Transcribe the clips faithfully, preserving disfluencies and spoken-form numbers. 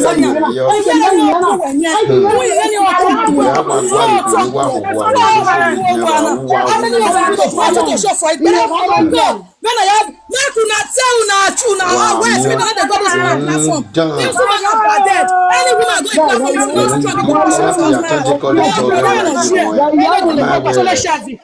Sonia, onye na-enye ọkụ wenye, nwunye ya na ọkụ dụọ, nwa ọtọ, make una tell una true na our wives, make una dey go this kind of platform. This woman na bad head. Any woman go in platform, you no strong, you go push her for now. Anything dey go pass, only shazzy.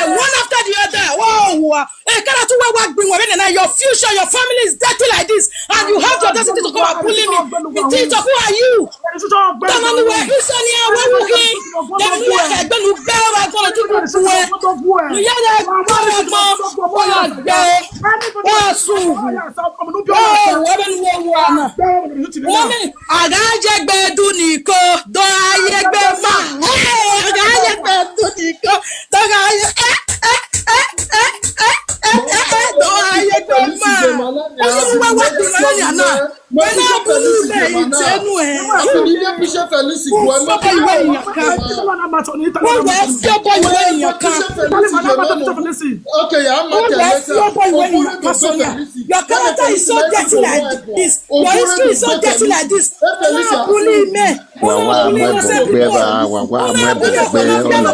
One after the other. Wow. Hey, Karatu, where work bring women and your future, your family is dirty like this, and you have the audacity to come and bully me. Tito, who are you? Come on, where is Sonia? Where you going? Dem ni ya ka egbe nu be wa ko lo ti ku ku e. Nu ya da ko ra mo. O ya gbe. Wa su. Oh, wa be nu wo wa na. Wa ni, aga je gbe du ni ko, do aye gbe ma. Hey, aga je gbe du ni ko, do aye. Eh, eh, eh, eh, eh, eh, eh, eh, do aye gbe ma. Onye mgbe wa du na ya na. Wena bulu le itenu e. Ihe pishe Felix gwa ma. Wọ́n wẹ̀ sí ọkọ ìwé ìyàká. Okay, ya ma. Wọ́n wẹ̀ sí ọkọ ìwé ìyàká, Sonia. Your character is so dirty like this. Your history is so dirty like this. Wọ́n á bully me. Wa wa mwe bogbe ba, wa wa mwe bogbe, ono.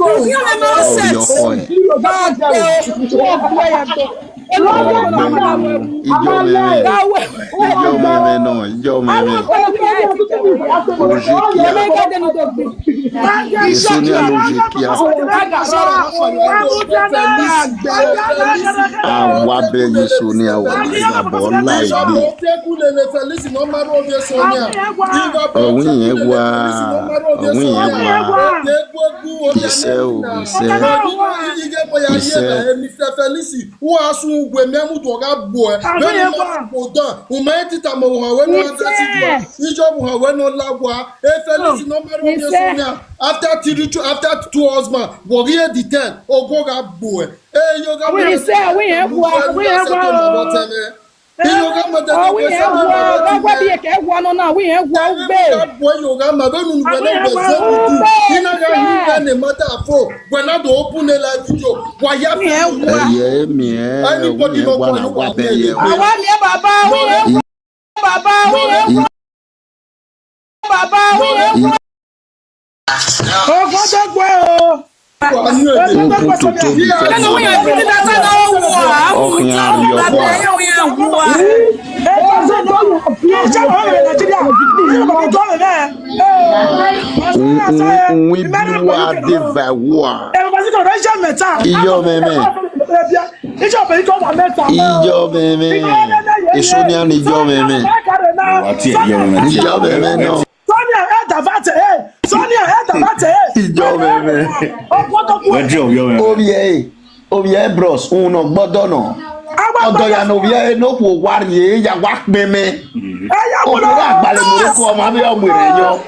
Oh, your point. Ọgbẹni, ijọ mẹmẹ, ijọ mẹmẹ náà, ijọ mẹmẹ. Oje kia. Isonia loje kia. Awa be Isonia wa, ina bo la igbe. Owi yẹn wa, owi yẹn wa. Iṣẹ́ o, iṣẹ́. Iṣẹ́. Mister Felix, who asu gwe memu do ga boy. Very much go down. Umae tita mo ha we no ata si do. Ijo mo ha we no lagwa. E Felix no maro mi Sonia. After three, two, after two husband, go here the ten. Ogo ga boy. Eh, yo ga. We say, we have one, we have one. Iyo ga ma da. Oh, we have one. Ga gwa bi ke one na, we have one be. Ga boy, yo ga ma be nu we na be se. Ina ga ni ga ne mata fo. We na do open the live video. Wa ya fi. Eye mi e. Anybody no kwa na wa be ye. Awa mi e baba, we have baba, we have baba, we have. Ogodogbo o. Open to Tobi Femi. Ọkùnrin àríyọ fún wa. Nwi biwa de va wa. Ijọ mẹmẹ. Ijọ mẹmẹ. Isonia ni ijọ mẹmẹ. Ijọ mẹmẹ náà. Sonia, eh, davate, eh. Sonia, eh, davate, eh. Ijọ mẹmẹ. Obi e, obi e bros, uno gbọdọ nọ. Ọdọ ya no bi e no kwo wari e ya wa pẹmẹ. Obi wa gbale mo ko ma bi ọmọ rẹ yọ.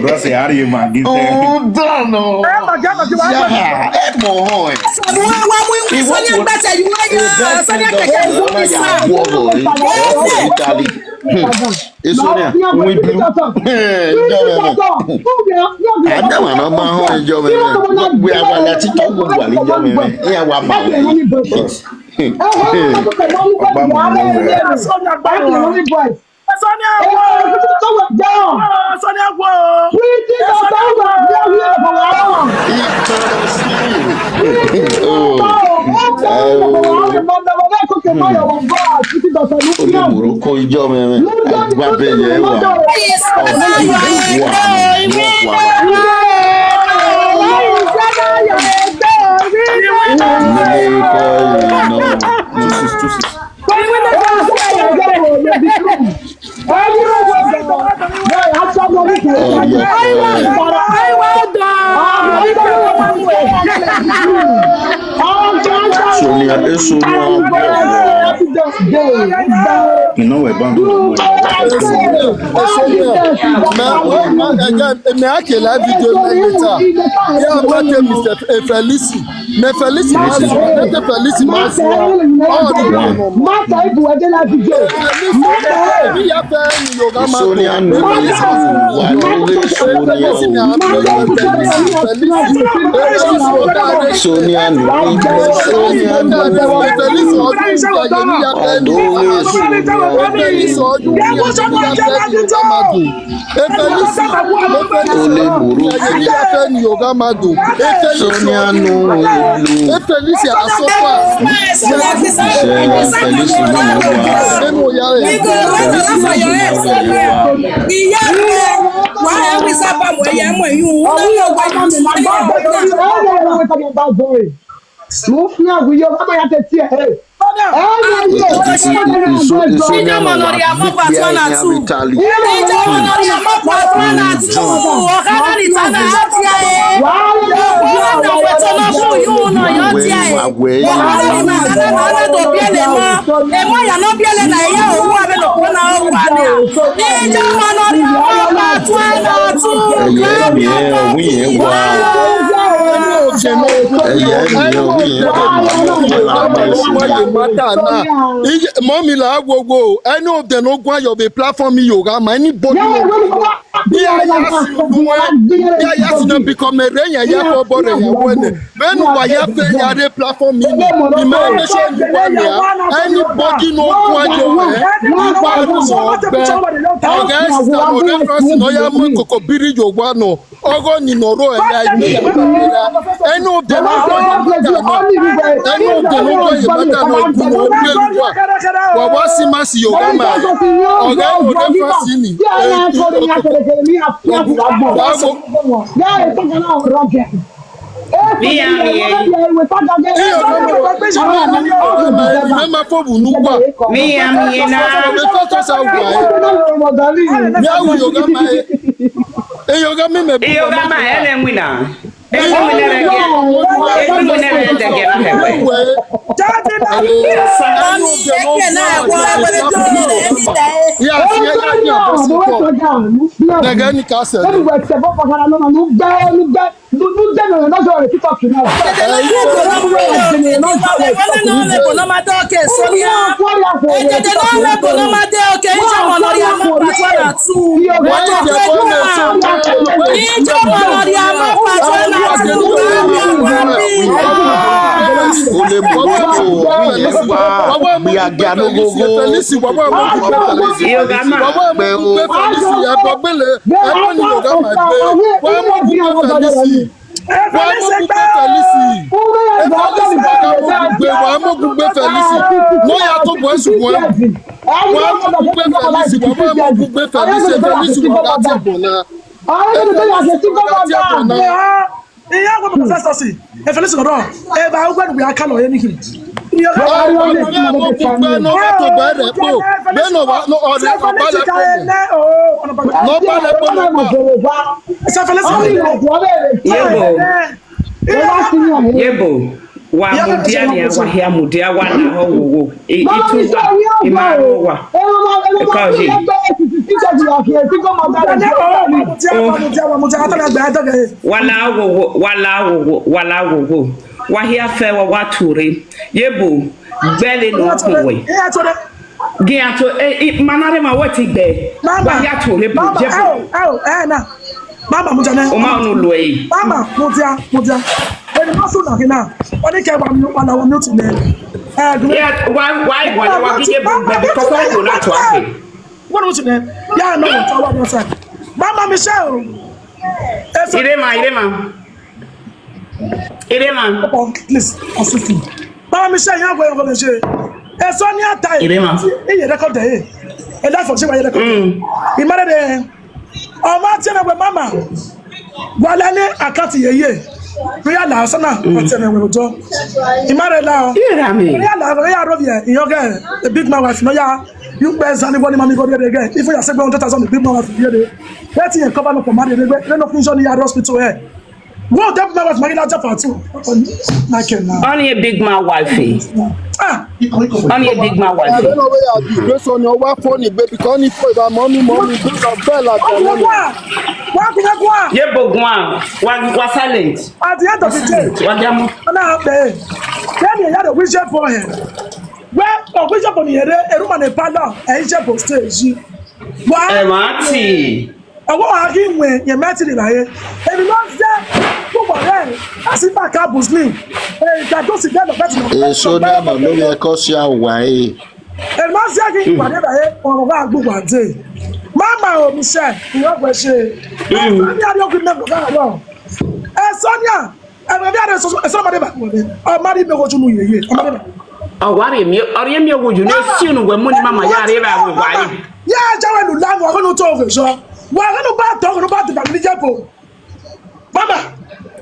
Bros, e ari e ma gite. Udan no. Ya, e mo ho e. Sonia gbata iwe ya, Sonia keke. Italy. Isonia, we blue. Ijọ mẹmẹ. Adawa na ma ho ijọ mẹmẹ. We are wa la ti to gbogbo ale ijọ mẹmẹ. Iya wa ma. Ọba mi ni mo wẹ̀. Sonia gbata. Sonia wo. Sonia wo. Oh. Ó lè mú orúkọ ijó mi, mi. Àgbà bẹ́ẹ̀ yẹn wà. Ọ̀sìn wà. Nílé kọ́ ìrìnà. Two six, two six. Sonia, eh, Sonia, you know we bound to. May I like video later? Yeah, I'm not Mister F-, eh, Felicity. Me Felicity Masu, Mister Felicity Masu. Oh, the one. Mata ibu ede na video. Mata ibu. Sonia no Felicity. Sonia no Felicity. Sonia no Felicity. Felicity. Evangelist, Evangelist, Ole Muru. Evangelist, Evangelist, Sonia no Elu. Evangelist, Asopa. Evangelist, Evangelist, Nenu ya. Ìyá rẹ̀ wá ẹ̀ wí sábà mọ̀ ẹ̀yà mọ̀ ẹ̀yún. Mo fi àwùjọ bàbá ya tẹ̀sí ẹ̀. Ijamano ya mapa twana tu. Ijamano ya mapa twana tu. Okana ni tana atia e. Okana na weto na ku yu no yo tia e. Okana ni na na na na do biele ma. E ma ya no biele na ya o wa be no na o wa ni. Ijamano ya mapa twana tu. Ẹyẹ mi ẹ, òwú yẹn wá. Ẹyẹ mi ẹ, òwú yẹn wá. Mọ́mí là á wo wo, any of them no go on your platform, mi yóò rà mà, anybody no. Bí a yà sí ọdún wọn, bí a yà sí ọdún bí kò mẹ́rẹ̀ yẹn yẹ kó bọ̀ rẹ̀ yẹn wọ́n nẹ̀. Bẹ́ẹ̀ni wà yà fẹ́ yà dé platform mi ni, mi máa ń bẹ́ sọ ìlú wọn ni à. Anybody no go on your ẹ̀, ìwà àdúgbò ọgbẹ́. Ọ̀gá ẹ̀ sì sàmọ̀ reference náà yà mú kòkò bírí yòówá náà. Ọgọ ni nọrọ ẹ ya ni. Ẹnu òde ló gbọ́ yìí mọ́tà náà. Ẹnu òde ló gbọ́ yìí mọ́tà náà. Ogun ló gbé lu wa. Wà wá sí má sí Yorùbá máa. Ọ̀gá ẹ̀ ló dé fásitì ni. Mia mie. Mema fobu nukwa. Mia mie na. Mefeto sa wa. Mia wu yoga ma e. E yoga mi me. E yoga ma e ne mwina. E mwina re ge. E mwina re de ge na he we. Ya si ya ya ya. Daga ni ka se. Wa mo gugbe Felisi. Wa mo gugbe Felisi. Mo ya to bo esu bo. Wa mo gugbe Felisi. Wa mo gugbe Felisi. Felisi wa ga ti bo na. Felisi wa ga ti bo na. Ìyá wo mo fẹ́ sọ sí? Ẹ Felisi lọ́dọ̀. Ẹ bá wẹ́n wí akálọ̀ yẹn nìyí. Wa mo gugbe no to bẹ̀rẹ̀ po. Bẹ́ẹ̀ no wa no ọ̀rẹ́ ọ̀bá lẹ po. No ba lẹ po no pa. Ẹ Felisi. Yebo. Yebo, wa mudia ni wa hia mudia wa na ho wo wo. E itu wa, e ma ho wa. E ka ji. Wala wo wo, wala wo wo, wala wo wo. Wa hia fe wa wa ture. Yebo, gbele no ko we. Gi ato, eh, eh, manare ma wati gbe. Wa ya to le bu je bu. Au, au, eh, na. Mama, muja na. O ma onu lo e. Mama, muja, muja. Eni ma so na hina. Oni ke wa mi, wa na wa mi tu ne. Eh, du. Yeah, why, why, why, why, why, because I do not want it. What was it? Yeah, no, what was it? Mama, Michelle. Irema, Irema. Irema. Oh, please, assist me. Mama Michelle, you go go she. E Sonia tie. Irema. Iye record there. E da for she wa record. Mm. I mare de. O ma tie na we mama. Wala ni akati ye ye. Ri ala sana o tie na we do. I mare la. Irami. Ri ala ri aro ye. Yo ge. The big man wife no ya. You be zani woni mami go there again. If you say one hundred thousand, the big man wife here. That thing cover no for marry. They no finish on the hospital here. Go tell my wife, my last for too. Michael now. Only a big man wifey. Ah, Only a big man I wifey. Don't know where I be. Based on your wife phone, baby, can you put that mommy, mommy, do some bell like that. Wa, wa, wa, wa. Ye bogwan. Wa wa silent. At the end of the day, Wa jamu. Ana be. Then you had a wizard for him. Well, a wizard for the ere, a room and a pala, a wizard for stage. Wa. Emati. Ọwọ́ wa kí n wẹ̀ yẹn mẹ́tì nìlá yẹn. Èmi ló ń jẹ́ púpọ̀ rẹ̀ láti bá ká Muslim. Ìgbà tó sì dẹ́nu bẹ́ẹ̀ ti mọ̀. Èso náà mọ̀ ló yẹ kó ṣe àwà yìí. Èmi ló ń jẹ́ kí n pàdé báyé ọ̀rọ̀ wa gbogbo àdé. Máma ò mi ṣe ìyọ́pẹ̀ ṣe. Ẹ̀fọ́ ní adé òkú mẹ́kọ̀ọ́ káàárọ̀. Ẹ Sonia, ẹ bẹ̀rẹ̀ bí adé sọ́sọ́ ẹ sọ́mọdé bá wọlé. Ọmọdé mi kojú nu yèyé. Ọmọdé bá. Ọwari mi, ori mi owo you no see unu we money mama ya re ba wo wa yi. Ya ja we nu la mo ko no to ko so. Wa ko no ba to ko no ba to ba ni je po. Mama,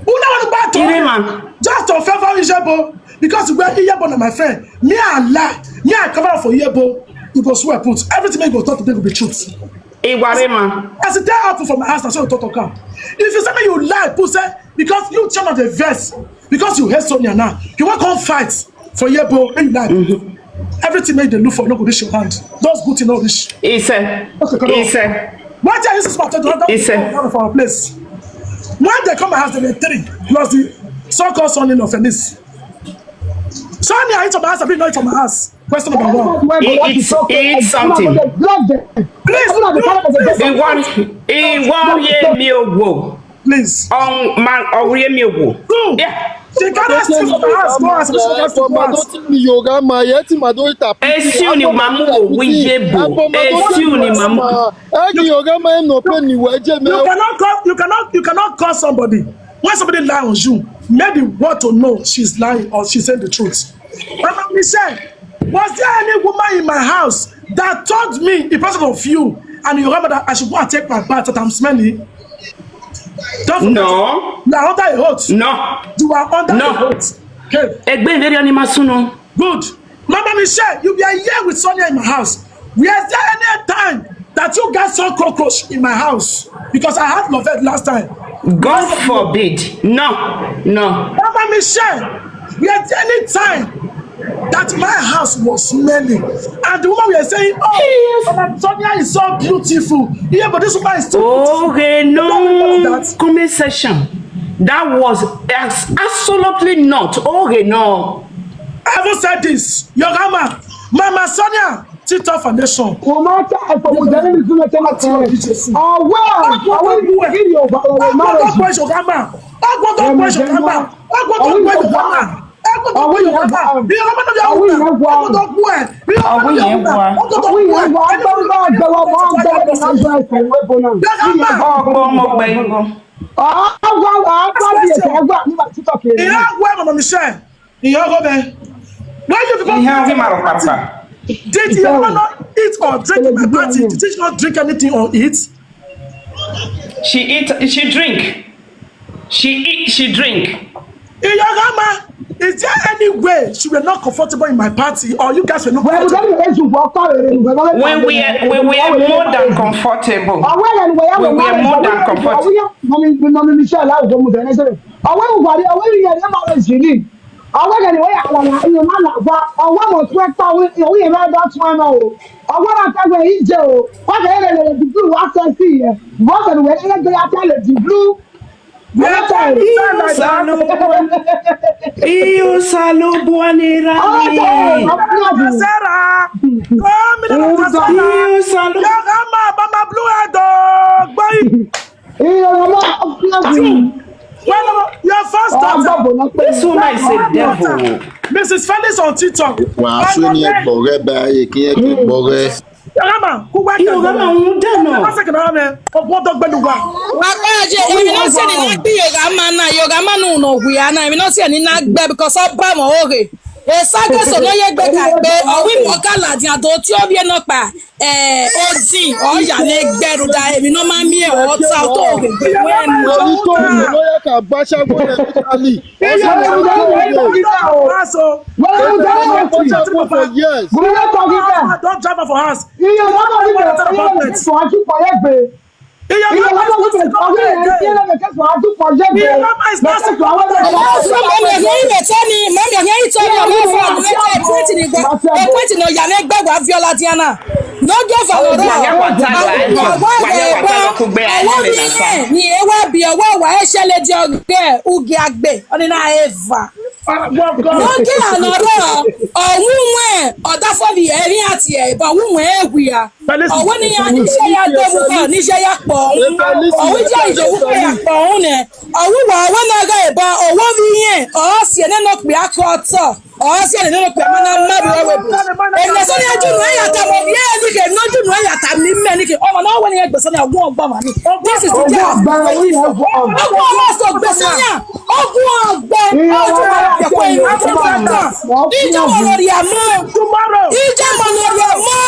una wa no ba to. Ire ma. Just to favor Ijebo because we Ijebo na my friend. Me I lie. Me I cover for Ijebo. You go swear put everything you go talk today go be truth. Iware ma. As it tell happen for my house, na so you talk am. If you say me you lie, put say because you turn on the verse, because you hate Sonia now, you wan come fight for Ijebo, make you lie. Everything make dem look for no go reach your hand. Those good thing no reach. Ise. Okay, come on. Ise. Why tell you this matter to Ise. Have for our place? When they come my house, they were three plus the so-called son in of Enis. Sonia into my house, I be not into my house. Question number one. He eats, he eats something. Please, He won't, he won't hear me. Oh, please. On man, oh, hear me. Oh, yeah. She cannot steal from her house. Go ask me. She cannot steal from her house. Esi uni mamu wo wiye bo. Esi uni mamu. Egi yoga ma no pe ni we je me. You cannot call, you cannot, you cannot call somebody. When somebody lie on you, make the world to know she's lying or she's saying the truth. Mama Michelle, was there any woman in my house that told me in presence of you and your mother I should go and take my bath that I'm smelling? Don't forget. No. You are under a hot. No. You are under a hot. Okay. Egbe very animal suno. Good. Mama Michelle, you were here with Sonia in my house. Was there any time that you guys saw cockroach in my house? Because I had Lovett last time. God forbid. No, no. Mama Michelle, was there any time that my house was smelling? And the woman were saying, "Oh, Mama Sonia is so beautiful." Yeah, but this woman is too beautiful. Okay, no. That comment section. That was abs-, absolutely not. Okay, no. I haven't said this. Your grandma, Mama Sonia, TikTok Foundation. Kò máa tẹ ẹ̀fọ́ kò jẹ́ nínú ìdúró tẹ́lẹ̀ tẹ́lẹ̀. Ọwọ́ àwọn ìlú kí ni ọ̀gbà ọ̀rọ̀ máa rẹ̀ jù. Ọgbọ́dọ̀ pọ̀ ṣọ̀gá máa. Ọgbọ́dọ̀ pọ̀ ṣọ̀gá máa. Ọgbọ́dọ̀ pọ̀ ṣọ̀gá máa. Ọgbọ́dọ̀ pọ̀ ṣọ̀gá máa. Bí ọmọ náà yà wọ́n. Ọgbọ́dọ̀ pọ̀ ẹ̀. Bí ọmọ náà yà wọ́n. Ọgbọ́dọ̀ pọ̀ ẹ̀. Ọgbọ́dọ̀ pọ̀ ẹ̀. Ọgbọ́dọ̀ pọ̀ ẹ̀. Ọgbọ́dọ̀ pọ̀ ẹ̀. Ọgbọ́dọ̀ pọ̀ ẹ̀. Ọgbọ́n wa gbọ́ bí ètò ọgbà nígbà títọ̀ kiri. Ìyá ọgbọ́n ẹ̀ mọ̀mọ́ mi ṣe. Ìyá ọgbọ́n bẹ́ẹ̀. Why you people Ìyá ọgbọ́n máa rọ̀ pàpà. Did your mama not eat or drink in my party? Did she not drink anything or eat? She eat, she drink. She eat, she drink. Iyagama, is there any way she were not comfortable in my party or you guys were not comfortable? When we were, we were more than comfortable. We were more than comfortable. Ọwọ́ ìwà ni ọwọ́ ìyẹn ní màá lọ sí ni. Ọwọ́ ìyẹn ni wọ́n yà wọ́n náà. Ìyẹn máa là wá. Ọwọ́ mọ̀ tún ẹ pa àwọn èèyàn yẹn máa dá tún ẹ náà o. Ọwọ́ náà tẹ́gbẹ̀ẹ́ yìí jẹ́ o. Wọ́n fẹ́ lè lè dìbò wá sẹ́sì yẹn. Wọ́n fẹ́ lè wẹ́ lè gbé yàtọ̀ lè dìbò. Iyo salu buanira. Sarah. Iyo salu. Well, your first daughter. This woman is a devil. Missus Felix on TikTok. Wàá sún ní ẹ̀pọ̀ rẹ̀ báyìí kí ẹ ti pọ̀ rẹ̀. Yorama, kú wá kẹ́ Yorama ń dànù. Wọ́n sẹ̀kẹ̀ náà mẹ́, ọ̀pọ̀ ọ̀dọ́ gbẹ́nu wa. Wàkàjẹ́, èmi náà sì ní náà gbé Yorama náà, Yorama náà nà wíyá náà, èmi náà sì ní náà gbẹ́ because ọba mọ̀ ó rè. Esage so no ye gbe ka gbe, owi mo kala di ado ti o bi e no pa. Eh, odi, o ya le gberu da, emi no ma mi e o ta o to o gbe gbe we no. Èyí tó ń lò ló yẹ ká gbá ṣẹ́gun rẹ̀ nítorí. Iye ọmọ ọmọ ọmọ ọmọ ọmọ ọmọ Wọ́n ń gbá ṣẹ́gun for years. Gbogbo ọkọ̀ gbígbà. Don't drive for house. Iye ọmọ ọmọ gbígbà. Iye ọmọ gbígbà. Iye ọmọ gbígbà. Iye ọmọ gbígbà. Iye ọmọ gbígbà. Mami, ọ̀gá yìí lè tẹ́ ni, mami, ọ̀gá yìí tọ́ ni, ọmọ ẹ̀fọ́ àdúrà ẹ̀ pẹ́ntì ní gbà, ẹ̀ pẹ́ntì ní ọ̀yà ní gbẹ̀gbà Abiola Diana. N'oge ọ̀fà lọ́rọ̀, Wàyà wà tá a lọ, wàyà wà tá a lọ kó gbé ayé àwọn mi mi nà sá. yẹn ni ewa bi ọwọ́ wa ẹ̀ ṣẹlẹ̀ di ọ̀gẹ́ ugi agbe, ọ̀nì náà ẹ̀ fà. N'oge ànọ̀rọ̀, ọ̀hún wẹ̀, ọ̀dáfọ́lì ẹ̀rín àti ẹ̀, ìbọn ọ̀hún wẹ̀ ẹ̀ wíya. Ọwọ́ ni ya níṣẹ́ ya dọ́bù kan, níṣẹ́ ya pọ̀ ọ̀hún. Ọwọ́ jẹ́ ìdòwú kan ya pọ̀ ọ̀hún nẹ. Ọwọ́ wà ọwọ́ náà gá ìbọn, ọwọ́ mi yẹn, ọ̀ sì ẹ̀ nẹ́nà pé akọ ọ̀tọ̀. Ọ̀ sì ẹ̀ nẹ́nà pé ọmọ náà má bí wọ́n wẹ̀ bù. Ènìyàn sọ́ni ẹjú nù ẹ̀yà tà mọ̀ ní ẹ̀ ní kè ní ojú nù ẹ̀yà tà mí mẹ́ ní kè ọmọ náà wọ́n ní ẹgbẹ̀ sọ́ni ọgbọ́n ọgbọ́n wà ní. This is the day. Ọgbọ́n ọmọ sọ gbèsè yà. Ọgbọ́n ọgbẹ́. Ọjọ́ wa kẹ̀kọ́ ìlú tó bá tà. Ìjọ mọ̀ lórí àmọ́. Tomorrow. Ìjọ mọ̀ lórí àmọ́.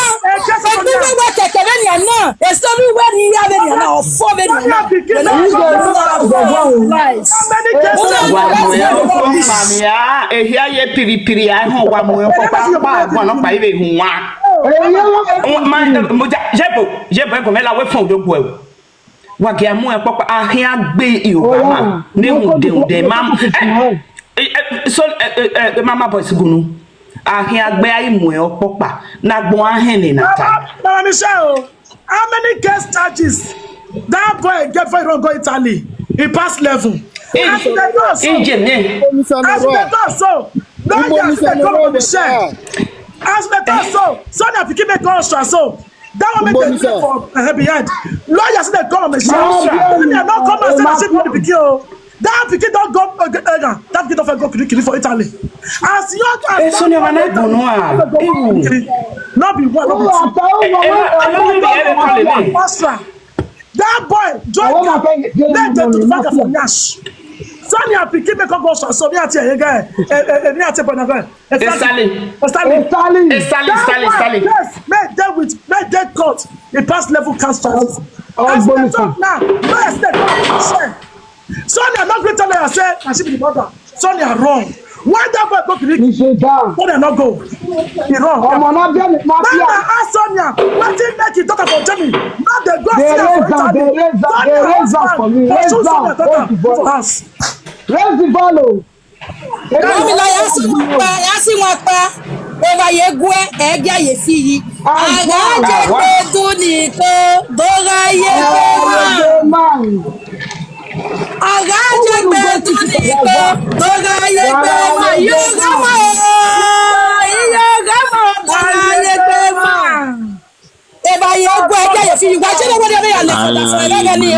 Ẹgbẹ́ wíwẹ́ kẹ̀kẹ́ bẹ́ẹ̀ ni àná. Èso wíwẹ́ ni ìyá bẹ́ẹ̀ ni àná. Ọ̀fọ́ bẹ́ẹ̀ ni àná. Bẹ́ẹ̀ ni àná. Wà mú ẹ fún màmí á, èyí á yẹ piripiri á hàn wà mú ẹ fún pápá àgbọn náà pàì bẹ hùn wá. Mo ja jẹ́bù jẹ́bù ẹ̀kọ́ mẹ́la wẹ́ fún òjò gbọ́ ẹ̀. Wà kí a mú ẹ pọ́pọ́ àhín àgbé Yorùbá mà ní hùndèhùndè má. So mama boys gunu àhín àgbé ayé mú ẹ ọpọ́pà náà gbọ́n ahẹ́n ní nàta. Mama Michelle, how many case charges that boy get for he run go Italy? He pass level. As the door so, Ìjẹ ní. As the door so, lawyer say dey come on Michelle. As the door so, so na pikin make go extra so. That one make dem play for uh, behind. Lawyer say dey come on Michelle. Lawyer no come and say na she be the pikin o. That pikin don go uh, uh, that pikin don first go kirikiri for Italy. As young as Èso ni ọmọ náà gbọ̀n náà. No be one, no be two. Extra. That boy join them to back for Nash. Sonia pikin make up go so so me ati eye guy. Eh eh me ati boy na guy. Stanley. Stanley. Stanley, Stanley, Stanley. Yes, make them with make them cut. He pass level cancer. As we talk now, no estate share. Sonia no gree tell her say na she be the mother. Sonia wrong. Why that boy go to me? Ìṣe dáa. Sonia no go. He wrong. Ọmọ náà bẹ́ẹ̀ ni máa fi Mama ask Sonia wetin make you talk about Jamie. No dey go see her for Raise am, interview. raise am, raise am for me. Raise am, hold the ball. For house. Raise the ball o. Mami la yasi wakpa, yasi wakpa. Eva ye gwe, ege ye fi yi. Aga je pe tu ni ko, dora ye pe ma. Aga je pe tu ni ko, dora ye pe ma. Yo gama, yo gama, dora ye pe ma. Eba ye gwe, ege ye fi yi. Wa je le wo de be ya le fo da fo da ga ni.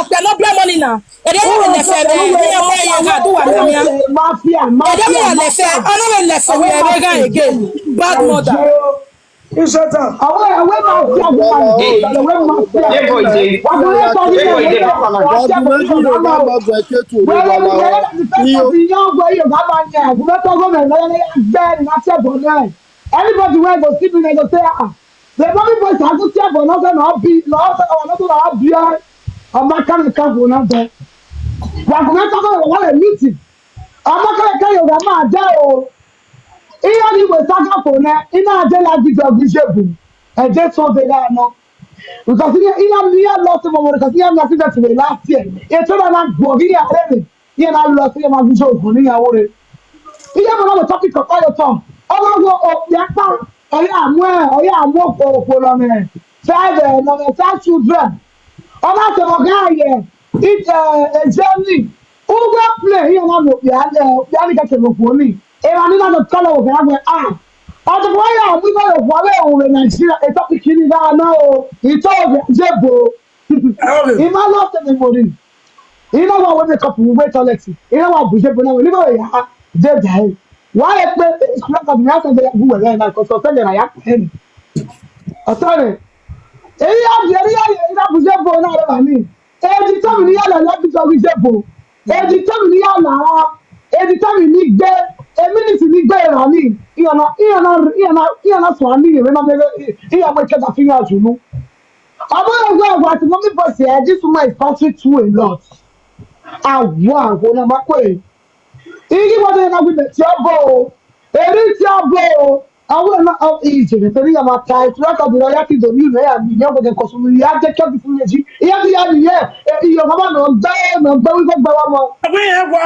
Ope no be money na. Ede wo le fe be, ni ya mo ya ga du wa ni ya. Mafia, Ede wo mafia, le fe, mafia. Ono wo le fe we be ga again. Bad mother. Who shut up? Àwọn ẹ̀wẹ́ máa fi àgbà àwọn ẹ̀wẹ́ máa fi Ebo ìdè. Wọ́n ti lè sọ ní Ebo ìdè. ẹ̀wẹ́ máa fi àgbà Ọdún Wẹ́rẹ́ wẹ́rẹ́ ti fẹ́ sọ ti yán ọgbẹ́ Yorùbá máa ń yẹ àgùnbẹ́ tó gómìnà lọ́wọ́lọ́wọ́ gbẹ́ ní láti ẹ̀bọ̀ náà. Anybody wey go see me, they go say, ah, the Bobby boys are too careful, not gonna be, not gonna be, I'm not coming to come for nothing. Wàgùnbẹ́ tó gómìnà wọ́n lè mí tì. Ọmọ kẹ́kẹ́ Yorùbá máa jẹ́ o. Ihe na igwe saka kwụ na ị na-adị na gị jọgụ jebu eje so dị ga anọ. Because ihe ihe na ihe lọsị ma nwere kasi ihe na sị that we last year. Eto na na gbo gị ya rere. Ihe na lọsị ma gị jọgụ ni ya wore. Ihe bụ na we topic of fire tom. Ọmọ gwo o ya pa. Oya amụ e, oya amụ okpo okpo lọ mere. Five eh, no five children. Ọmọ sọ̀rọ̀ gáà yẹ. It eh, a journey. Ugo play ihe na no ya ya ni ka ke mo ni. Era ni na no kala o ga ah. Ọdụ kwa ya mu na yo kwa le o we Nigeria e topic ni ga na o. Ito o je bo. Ima lo se ni mori. Ina wa we make up we toilet. Ina wa bu je bo na we ni ba ya. Je dai. Wa e pe iskula ka mi asa de ya bu we na ko so se na ya. Ọtọrẹ. Èyí á di èyí á di èyí á bu je bo na re ba ni. Èdè tó mi ní yàrá láti sọ wí ṣe bò. Èdè tó mi ní yàrá. Èdè tó mi ní gbé. A minute ni gbẹ̀rẹ̀ ni, ìyànà, ìyànà, ìyànà, ìyànà sọ àmì ìrìn náà bẹ̀rẹ̀, ìyàwó ìkẹta fi hàn jù nù. Àbúrò ẹgbẹ́ ẹgbẹ́ àti mọ́mí bọ̀ sí ẹ, this woman is talking too a lot. Àwọ̀ àwọn ọ̀nà máa pè é. Igi wọ́n ti yẹn náà gbé tí ọ bọ̀ o, èrí tí ọ bọ̀ o. Àwọn ọ̀nà ìjìnlẹ̀ tẹ̀lé yàrá ta ẹ̀ tí wọ́n kà bí lọ́yà kí dòmí ìlú ẹ̀yà mi yẹn kò tẹ̀ kọ̀ sùn ìyá jẹ́ kí ọ̀bì fún yẹn jí. Ìyá mi yà nìyẹn, ìyọ̀ bàbá náà gbẹ́ náà gbẹ́ wíwọ́ gbẹ́ wọ́n mọ́. Ẹgbẹ́ yẹn wà.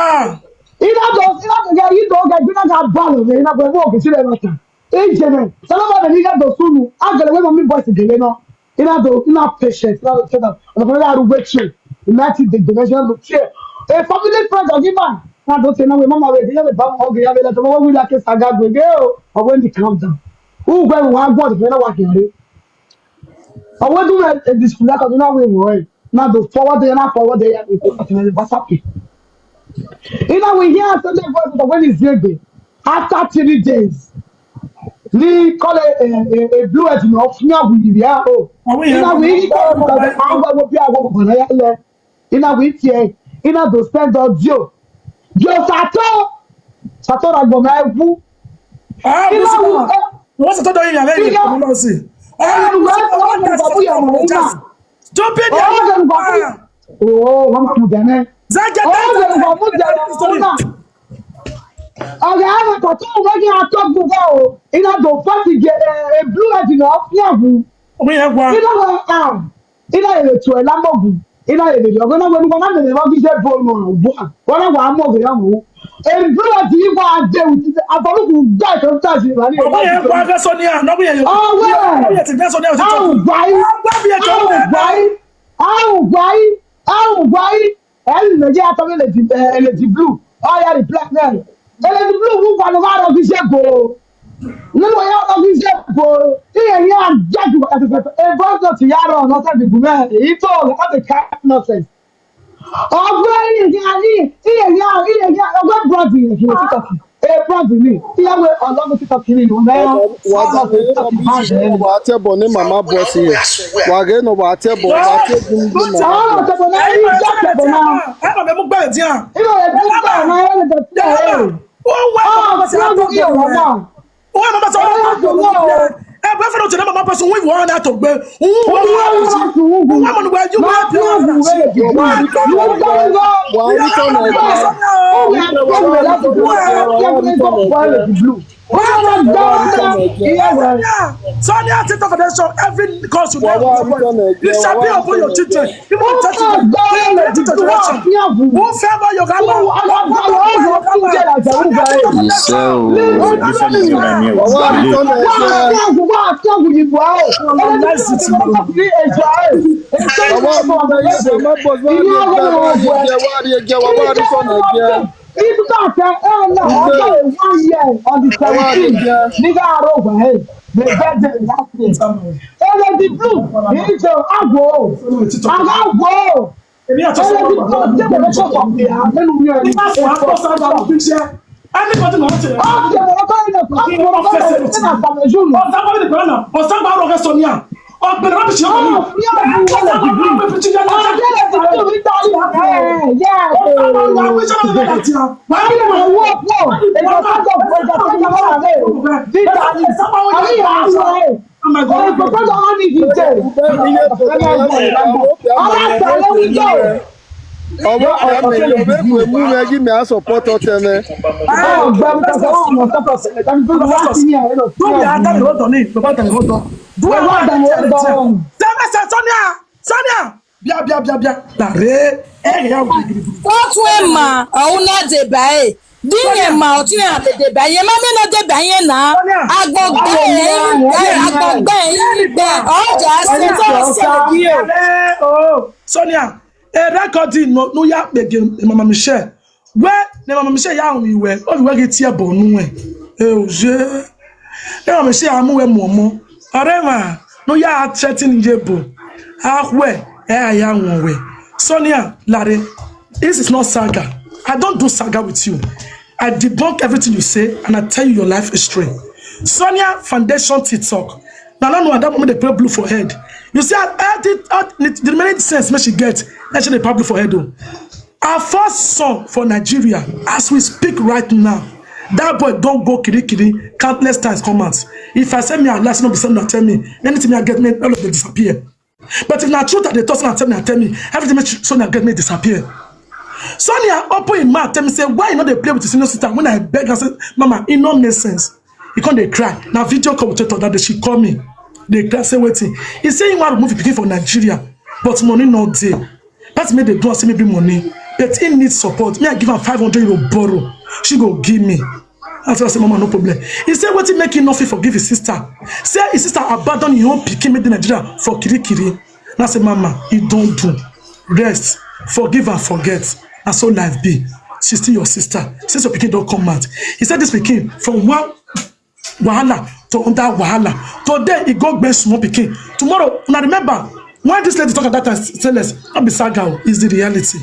Ina do, ina do, you do, okay, you not got ball, you not go walk, you see that matter. Ejene, salama da ni ga do sunu, agala we mami boss gele no. Ina do, ina patient, ina do tell them. Ona ko na ru wetu. Ina ti de de na do tie. A family friend of him man. Na do say na we mama we ya be ba o ge ya be la to we la ke saga gbe ge o. But when the calm down. Who go wa go de na wa kere. Ọwọ́ dúró ẹ̀ disconnect ọdún náà wíwọ̀ ẹ̀. Náà tó forward there, náà forward there, ẹ̀ tó kọ̀tún ẹ̀ WhatsApp. Iná wí yẹn àtọ́jú voice of when is Zebe. After three days, ní kọ́lé a blue head náà fún yàgò yìí yá o. Iná wí yí kọ́ ọ̀rọ̀ kan àwọn ọmọ bí àwọn ọmọ náà yá lẹ. Iná wí tiẹ̀, iná tó send audio. Yóò sàtọ́, sàtọ́ ra gbọ̀ngàn ẹ̀kú. Ah, iná wí. Wọ́n sì tọ́jú ìyàlẹ́ yìí kò lọ sí. Ọ̀rọ̀ ìwé ọ̀rọ̀ ìwé ọ̀rọ̀ ìwé ọ̀rọ̀. Stupid. Oh, wọ́n máa mú jẹ náà. Zẹ́jẹ́ tẹ́lẹ̀. Ọ̀gá àwọn kan tó wọ́n ní atọ́gbù bá o. Iná tó fọ́ọ̀tì jẹ blue head náà fún ẹ̀bù. Ọmọ yẹn wá. Iná wọn àm. Iná èrè tó ẹ̀ lámọ̀gù. Iná èrè ọ̀gá náà wọ́n ní wọ́n máa mẹ̀rẹ̀ wọ́n fi ṣe bọ́ọ̀lù ọ̀rọ̀ wọ́n. Wọ́n náà wà á mọ̀ ọ̀gá yà wọ́n. Èmi búrọ̀ tí yín wá dé wù títí àtọ́lùkù gbà tó ń tà sí ìwà ní ìwà. Ọmọ yẹn wá fẹ́ sọ ní àná bí yẹn. Ọwọ́ ẹ̀. Ọmọ yẹn ti fẹ́ sọ ní àná. Àwọn gbà yín. Àwọn gbà yín. Àwọn gbà yín. Àwọn gbà yín. Ẹ̀ ń lè jẹ́ àtọ́ mi lè di blue. Ọ̀ya di black náà. Ẹlẹ́ni blue wù wà ló máa rọ fi ṣe bò. Nínú ọ̀yá rọ fi ṣe bò. Ìyẹn yẹn á jáde wà láti fẹ́. Ẹ bọ́ sọ ti yára ọ̀nà sẹ́ẹ̀dì gùn mẹ́rin. Èyí tó ọ̀rọ̀ láti ká nọ́sẹ̀sì. Ọgbẹ́ ìyẹ̀yà ní ìyẹ̀yà ìyẹ̀yà ọgbẹ́ bọ́ọ̀dì ìyẹ̀yà títọ̀kì. Ẹ bọ́ọ̀dì mi. Ìyàwó ọlọ́run títọ̀kì ni ìwọ̀n náà. Wà á tẹ bọ̀ ní màmá bọ̀ sí yẹ. Wà á gé nù wà á tẹ bọ̀ wà á tẹ dùn dùn mọ̀. Àwọn ọ̀tẹ̀bọ̀ náà ní ìjọ ọ̀tẹ̀bọ̀ náà. Ẹ bá mi mú gbẹ̀rẹ̀ díẹ̀. Ìwọ̀n rẹ̀ bí gbà náà ẹ̀ lè tẹ̀ ẹ̀. Ó wá ọ̀pọ̀ sí ọ̀tọ̀ ìyẹ̀wò náà. Wọ́n mọ̀ sọ wọ́n tó gbé. Ẹ bẹ́ẹ̀ fẹ́ràn òjò náà mọ̀ pẹ̀sùn wíwọ́ ọ̀nà tó gbé. Wọ́n mọ̀ nígbà yóò wá bí ọ̀nà. Wà á rí tọ́nà ẹ̀jẹ̀. Wà á rí tọ́nà ẹ̀jẹ̀. Wà á rí tọ́nà ẹ̀jẹ̀. Sonia Tito Foundation, every cause you make, you shall be upon your children. Even the church, the church generation. Who favor your grandma? Iṣẹ́ o, different thing na me o. Wà á rí tọ́nà ẹ̀jẹ̀. Wà á rí tọ́nà ẹ̀jẹ̀. If not, eh, eh, no, after a one year on the seventeen, nigga, I roll for him. The birthday last year. Ele di blue, he is a agwo. Agwo. Èmi àti ọ̀sán ọ̀rọ̀ ọ̀rọ̀ ọ̀rọ̀. Nígbà tí wọ́n á bọ̀ sára lọ fi ṣe, anybody náà ti rẹ̀. Ọ̀sán bá mi lè gbọ́dọ̀ náà, ọ̀sán bá rọ̀ kẹ́ sọ ní à. Ọ̀gbẹ̀rẹ̀ rọ́bì ṣe wọ̀nyí. Ọ̀sán bá rọ̀ kẹ́ fi ṣe yá lọ́sẹ̀. Ọ̀sán bá rọ̀ kẹ́ fi ṣe yá lọ́sẹ̀. Ọwọ́ ọ̀rẹ́ mi yóò fẹ́ mú mi, ọbẹ̀ mú mi, ẹjí mi á support ọtẹ mi. Sonia, Sonia, bia bia bia bia, lare, eh ya wuli gidi gidi. Otu ema, ọ̀hún náà dé báyìí. Dín ema, ọtí náà lè dé báyìí. Ema mi náà dé báyìí náà. Agbọ̀gbẹ́ yìí, agbọ̀gbẹ́ yìí gbẹ. Ọjà ṣe tó ṣe bí o. Sonia, e record no no ya gbege mama mi share. We ne mama mi share ya ahụ iwe. Obi we gị tie bụ ọnụ nwe. E oje. Ẹ wà mí ṣe àmúwẹ̀ mọ̀mọ́. Ọ̀rẹ́ mà ló yá threaten yé bò. Àwẹ̀ ẹ̀ àyà wọn wẹ̀. Sonia Lare, this is not saga. I don't do saga with you. I debunk everything you say and I tell you your life history. Sonia Foundation TikTok. Na no no that moment dey play blue for head. You see how all the, all the, the remaining sense make she get, make she dey pop blue for head o. Her first son for Nigeria, as we speak right now, That boy don go kiri kiri countless times come out. If I say me I lie, no be say una tell me. Anything me I get, me all of them disappear. But if na truth that they talk, una tell me, I tell me. Everything me Sonia get me disappear. Sonia open im mouth tell me say why you no dey play with his senior sister. When I beg her say, "Mama, e no make sense." He come dey cry. Na video call we take talk that day. She call me, dey cry say wetin. He say he wan remove him pikin for Nigeria, but money no dey. That make dey do am say maybe money, but he need support. Me I give am five hundred euro borrow. She go give me. I tell her say, "Mama, no problem." He say wetin make he no fit forgive his sister. Say his sister abandon him own pikin make dey Nigeria for kiri kiri. Na say, "Mama, e don do. Rest, forgive and forget. Na so life be. She's still your sister. Since your pikin don come out." He said this pikin from one wahala to under wahala. Today he go gbench small pikin. Tomorrow, una remember when this lady talk at that time, stainless, no be saga o, is the reality.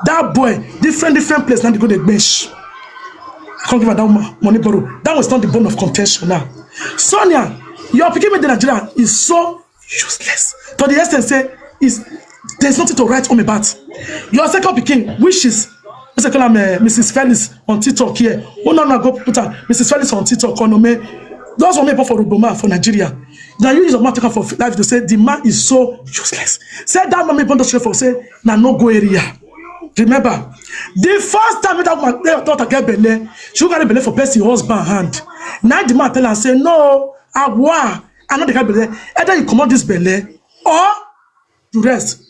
That boy, different different place na dey go dey gbench. I can't give her that woman money borrow. That was not the bone of contention now. Sonia, your pikin make dey Nigeria is so useless to the extent say is there's nothing to write home about. Your second pikin, which is, what's it called, uh, Missus Felix on TikTok here. Who no no go put her Missus Felix on TikTok on me. Those one me born for Ruboma for Nigeria. Now you use your mouth take am for life to say the man is so useless. Say that man me born straight for say na no go area. Remember, the first time that woman, their daughter get belle, she carry belle for person husband hand. Now the man tell her say, "No, Awa, I no dey carry belle. Either you comot this belle or you rest."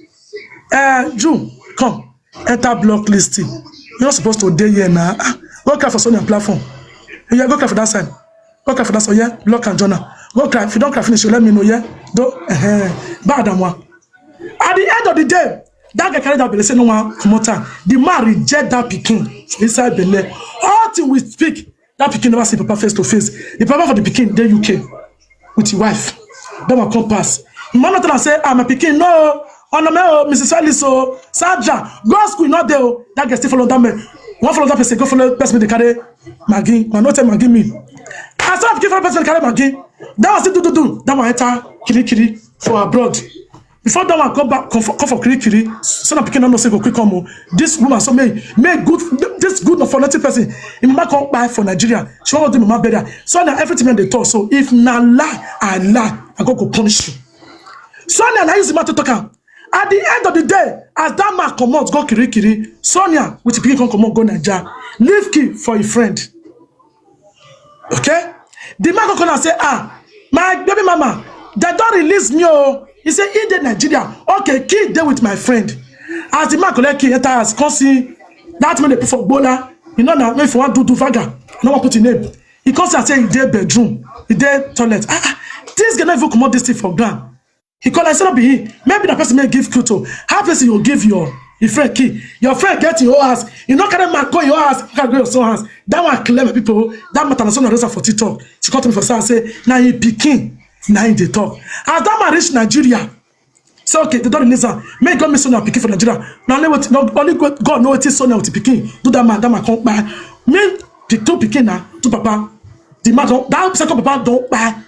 Uh, June, come, enter block listing. You're not supposed to dey here now. Ah, go cry for Sonia platform. Yeah, go cry for that side. Go cry for that side. Yeah, block and journal. Go cry. If you don't cry finish, you let me know. Yeah, do uh, bad and one. At the end of the day, that guy carry that belle say no one comot am. The man reject that pikin for inside belle. All thing we speak, that pikin never see papa face to face. The papa for the pikin dey U K with his wife. That one come pass. The man no tell am say, "Ah, my pikin, no. Oh no, me, oh, Missus Alice, oh, Sandra, go school, not there, oh." That girl still follow that man. One follow that person, go follow person they carry Maggie. Man, no tell Maggie me. As that pikin follow person carry Maggie, that one still do do do. That one enter kiri kiri for abroad. Before that one come back, come for, come for kiri kiri, so that pikin no know say go quick come o. This woman so may may good, this good for nothing person. He mama come buy for Nigeria. She wan do mama burial. So now everything wey dey talk. So if na lie, I lie. I go go punish you. So now I use the matter talk am. At the end of the day, as that man comot go kiri kiri, Sonia with the pikin come comot go Naija, leave key for a friend. Okay? The man come call and say, "Ah, my baby mama, they don release me, oh." He say, "He dey Nigeria." "Okay, key dey with my friend." As the man collect key, enter house, come see that man dey put for gbola. You know now, if you wan do do vaga, I no wan put him name. He come see and say he dey bedroom, he dey toilet. Ah, ah, this girl no even comot this thing for ground. He call, I say, "No be him. Maybe that person may give key to." How person you give your, your friend key? Your friend get your house. You no carry man go your house. You can go your son house. That one clear, my people. That matter na so na raise am for TikTok. She come to me for say, say, "Na him pikin, na him dey talk." As that man reach Nigeria, say, "Okay, they don release am. Make God make Sonia pikin for Nigeria." Na only wetin, no, only God, God know wetin Sonia with pikin do that man. That man come buy. Me, the two pikin na two papa. The man don, that second papa don buy.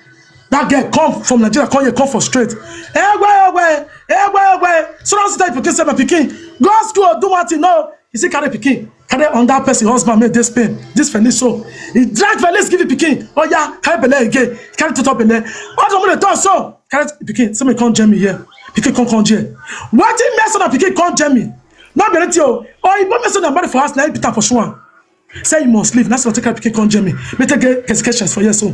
That girl come from Nigeria, come here, come for straight. Ewe, ewe, ewe, ewe. So now sit down, pikin, say, "My pikin, go school, do one thing." No, he still carry pikin, carry another person husband, make this pain, this Felix so. He drag Felix, give him pikin. Oh yeah, carry belle again, carry two top belle. All the woman dey talk so, carry pikin, say me come join me here. Pikin come come here. Wetin make so na pikin come join me? No be anything o. Oyibo make so na marry for house, na him beat am for sure. Say you must leave. That's what take pikin come join me. Me take get educations for here so.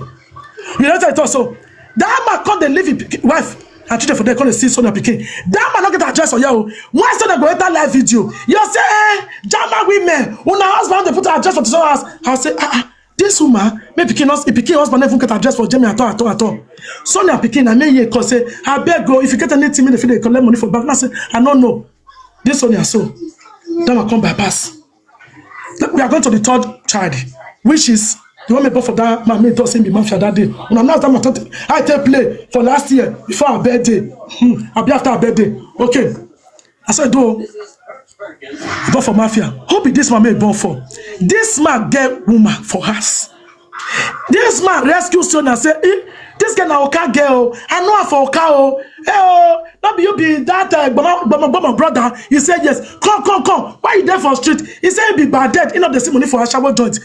You know what I thought so? That man come dey leave him pikin, wife and children for there, come dey see Sonia pikin. That man no get address for here o. Why Sonia go enter live video? You say, "Eh, German women, una husband dey put address for Sonia house." I say, "Ah, ah, this woman, me pikin hus-, pikin husband never get address for Germany at all, at all, at all." Sonia pikin, I mean, he come say, "Abeg o, if you get anything, me dey fit dey collect money for bank." I say, "I no know." This Sonia so, that one come bypass. We are going to the third child, which is the one me born for that man, me talk say be mafia that day. Una know that man talk, I take play for last year before her birthday. Hmm, abi after her birthday. Okay. I said, "Do." Born for mafia. Who be this man me born for? This man get woman for house. This man rescue Sonia, say, "Eh, this girl na Oka girl. I know her for Oka o. Eh, oh, no be you be that, uh, Gboma, Gboma, Gboma brother?" He said, "Yes." "Come, come, come. Why you there for street?" He said he be bad dead. He no dey see money for ashawo joint.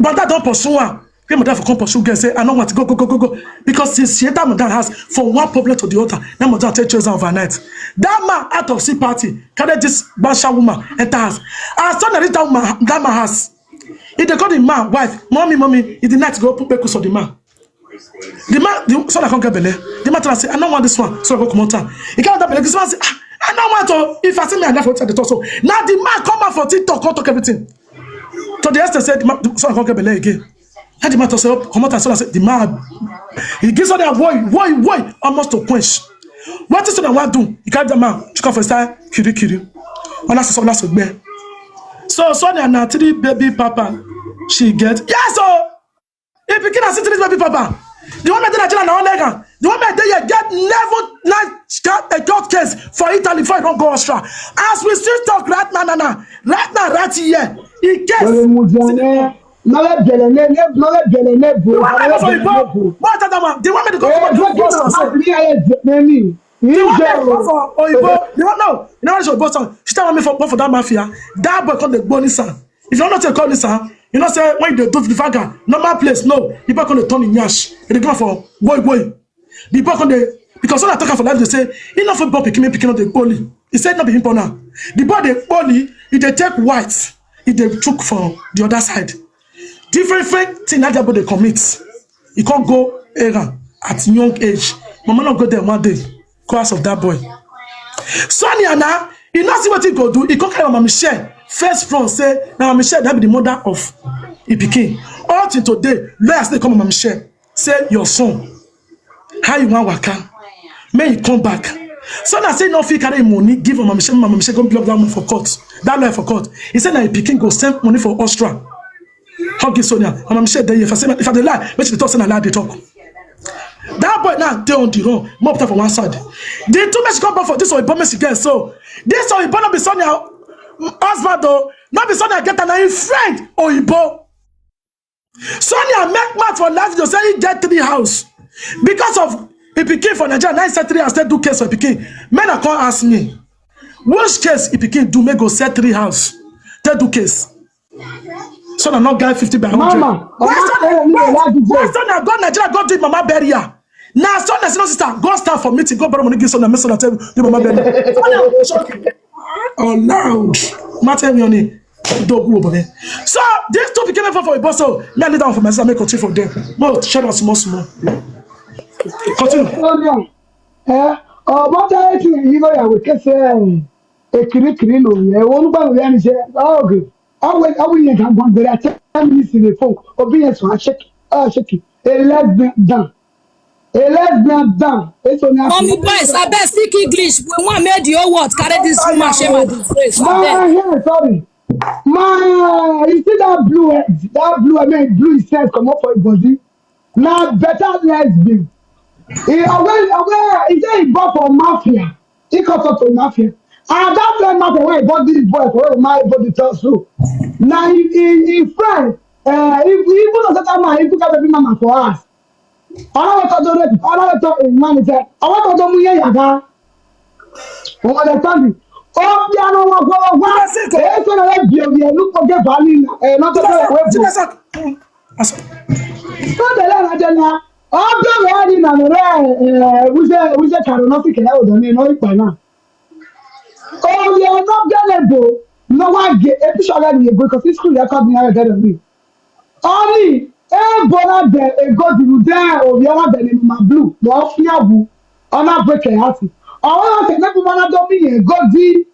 But that don't pursue her. Hey, madam for come pursue girl say, "I don't want to go, go, go, go, go." Because since she enter madam house for one problem to the other, that madam take choice overnight. That man out of sympathy carry this basha woman enter house. As soon as that woman, that man house, if they call the man wife, "Mommy, mommy," in the night go put pekus of the man. The man, the son I can't get belle. The man tell her say, "I don't want this one." So I go come on time. He can't get belle. This one say, "Ah, I don't want to." If I see me, I left outside the talk. So now the man come out for TikTok, come talk everything. To the extent said, the man, the son I can't get belle again. Now the man talk say, "Oh, come on time." So I said, the man, he gives her that, "Why, why, why?" Almost to quench. What is that one do? He carry the man, check off his style, kiri kiri. And that's so, that's so bad. So Sonia na three baby papa she get. Yes, so if you cannot see three baby papa, the one that Nigeria na Olega, the one that they get never night a court case for Italy before you don't go Austria. As we still talk right now, now, now, right now, right here, in case Nore bele ne ne nore bele ne bu. The one that for Igbo, what that one? The one that go for Igbo, the one that go for Igbo, the one no, you know what is Igbo song? She tell me for for that mafia, that boy called the Bonnie song. If you don't take call this song, you know say when they do the vaga, normal place, no, the boy called the Tony Nyash. They go for boy boy. The boy come dey, because when I talk am for live, they say, "He not for boy picking me, picking up the holy." He said, "Not be him born am." The boy dey holy, he dey take white, he dey chook for the other side. Different, different thing that boy dey commit. He can't go error at young age. Mama not go there one day, cause of that boy. Sonia now, he not see what he go do. He come carry Mama Michelle. First front say, "Now Mama Michelle, that be the mother of the pikin." All till today, lawyers dey come Mama Michelle. Say your son, how you wan waka? Make he come back. So na say no fit carry money give Mama Michelle, Mama Michelle go block that one for court, that line for court. He said na him pikin go send money for Austria. Come give Sonia. Mama Michelle dey here. If I say if I dey lie, make she dey talk say na lie dey talk. That boy now dey on the run. More time for one side. The two men she come back for this Oyibo make she get so. This Oyibo no be Sonia husband o, no be Sonia get am, na him friend Oyibo. Sonia make mad for life to say he get three house because of he pikin for Nigeria. Now he sell three house, take do case for pikin. Men are come ask me, which case he pikin do make go sell three house, take do case. So na not guy fifty by hundred. Mama, Why Mama, Sonia, tell me why, what you why do. Sonia go Nigeria go do mama burial? Now Sonia say no sister, go stand for meeting, go borrow money give Sonia, make Sonia tell you mama burial. Sonia shock. Oh loud. Matter me on it. Dogu over there. So these two became for for boss. So me I lead down for myself, make continue from there. But shut up small small. Continue. Sonia, eh, ọmọ táyé tí yìí lọ́ọ̀yà wò kẹsẹ̀ ẹ̀ kiri kiri lò yẹ wọ́n gbà wọ́n yẹn ṣe ọ̀gẹ̀ ọ̀wẹ̀ ọ̀wẹ̀ yẹn kà gbọ́n gbẹ̀rẹ̀ ten minutes in the phone, òbí yẹn sọ àṣekì àṣekì a lesbian down, a lesbian down. Èso ni a Mommy boys, I beg speak English. We want make the whole world carry this woman shame and disgrace. I beg. My hair, sorry. My, you see that blue head, that blue, I mean, blue itself come up for your body. Now better lesbian. He always, always, he say he bought for mafia. He come talk to mafia. And that same mafia when he bought this boy for my body tell so. Now he, he, he friend, uh, if he put a certain man, he put a baby mama for us. Ọlọ́run tó tó rẹ̀, ọlọ́run tó ìmọ̀ ní sẹ́, ọwọ́ tó tó mú yé yàgá. Wọ́n lè tọ́ mi. Ó bí ara wọn gbọ́ wá. Èyí tó lọ́wọ́ bí omi ẹ̀ ló kọ́ gé bàálì ẹ̀ lọ́tọ́ tó wẹ̀ fún. Tó tẹ̀lé ẹ̀rọ jẹ náà. Ó bí omi ẹ̀ ní ìlànà rẹ̀ ẹ̀ wíṣẹ́ wíṣẹ́ kàrọ̀ náà sì kẹ̀lẹ́ òdò ní iná ìgbà náà. Omi ẹ̀ náà gẹ́lẹ̀ bò lọ́wọ́ àgẹ̀ ètùsọ̀rọ̀ ẹ̀ nìyẹn gbé kọ́ sí skul rẹ̀ kọ́ bí ara gẹ́lẹ̀ mi. Oni, e bona de e go di rude o bi ona de ni ma blue. Lo fi awu. Ona break e heart. Ona ke ne bu mana do mi e go di.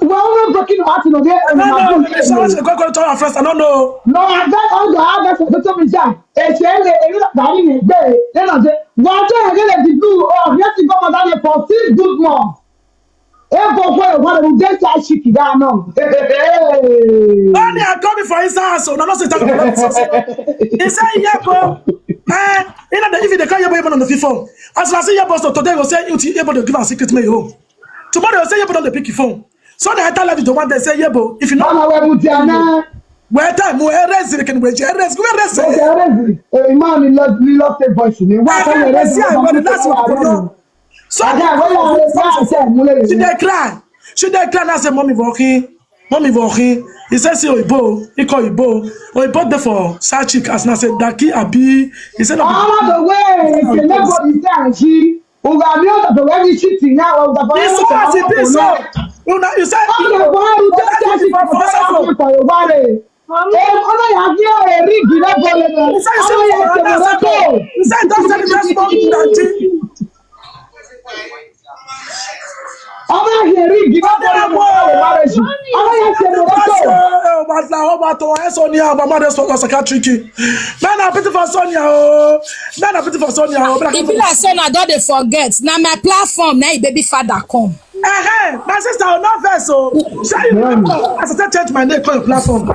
Wa ona break in heart no de e No, ma no, blue. no, someone should go, go to our friends. I don't know. No, I don't know how that for to me ja. E se le e la da ni gbe. E na de. Wa to e le di blue. Oh, yes, go ma da for six good months. E go for e wa de sa shiki da no. Hey. Only I come for inside house, so no, no, say thank you. He say, "Yeah, bro." Eh, you know, if they call you, bro, on the phone. As I say, "Yeah, bro," so today, go say, "You, yeah, bro, give us secret, me, oh." Tomorrow, they say, "Yeah, bro, don't pick your phone." So they tell you the one they say, "Yeah, bro, if you know." Mama we mu ti ana. Where time, where else they can wait, where else, where else? Mo jẹ rẹ́sì. Èyí máa ní lọ ní lọ ṣe voice ni. Wọ́n á Ẹ̀ka fẹ́ ẹ̀ka rẹ́sì. sí àwọn ẹni láti wà pẹ̀lú. So Àga ìwé yà wọ́n yà ṣe ìmúlẹ̀ she yìí. dey cry. She dey cry now say, "Mommy, walking." Mommy Vohin, he said, see Oibo, he call Oibo. Oibo there for side chick as I said, Daki Abi. He said, no, All the way, if you never be there, she, Ugami, the way you cheating now, the this is as it is. So, you know, you said, All the way, you just check it for yourself, for your body. Eh, all I have here, a ring, you know, for the you said, you said, you said, don't say the best one to that chick. All I hear, ring, you know, for the marriage. All I have to know. Ọgbata ọgbata ẹ Sonia ọgbamọdé sọ ọsọ ká tricky. Men are pretty for Sonia o. Men are pretty for Sonia o. E be like say una don dey forget. Na my platform na im baby father come. Hey, my sister, I'm not vex o. Say you know, as I said, change my name, call your platform.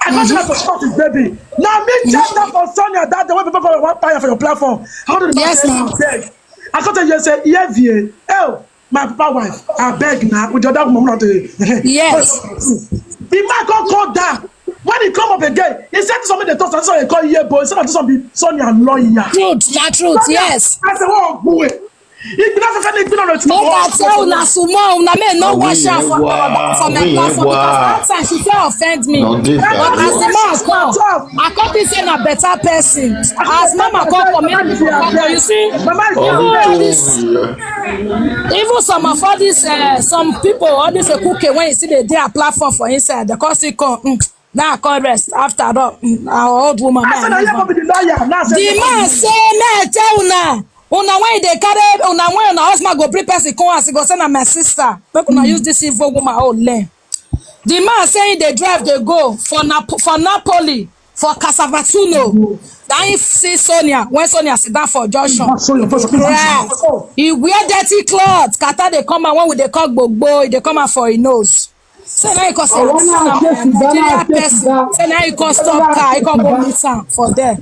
I can't tell for short his baby. Now me change that for Sonia that the way people for one fire for your platform. How did Yes, ma'am. Beg? I can't tell you say yeah, V A. Oh, my papa wife. I beg now with your dad mom not to. Yes. The man can't call that. When he come up again, he said something they talk, so he call yeah boy. He said something Sonia lawyer. Truth, na truth, yes. I said, oh boy. He did not offend me. Make I tell una small, una may not wash out for for my platform because that time she fit offend me. But as the man come, I come think say na better person. As mama come for me, you see, even all this, even some of all these, uh, some people, all this uh, cooking when you see they dey a platform for inside, the cost it come. Mm, now I come rest after all. Mm, our old woman. I said, I never be the lawyer. Now I said, The man say, may I tell una, una when they carry, una when una husband go bring person come as he go say na my sister. Make una use this evil woman own learn. The man say they drive they go for Nap- for Napoli for Casavattuno. Then he see Sonia when Sonia sit down for junction. Show your face. Cry. He wear dirty cloth. Kata they come out when we they call gbogbo. They come out for his nose. So now he come say, "Ah, this na Nigeria person." So now he come stop car. He come go meet am for there.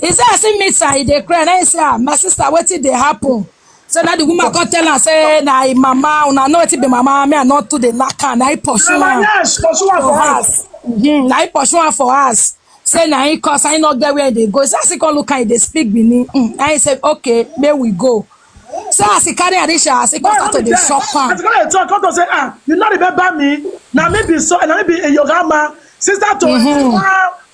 He say, "I see meet am." He dey cry. Now he say, "Ah, my sister, wetin dey happen?" So now the woman come tell am say, "Na him mama, una know wetin be mama, me I not to the knack am." Now he pursue am Yes, pursue her for for house. Hmm, now he pursue am for house. Say now he cause I not get where they go. So as he come look at, they speak Benin. Mm. And he said, "Okay, may we go." So as he carry Arisha, as he come start to the shop As am. the guy talk, come to say, ah, you not remember me? Now me be so, and me be a Yogama sister to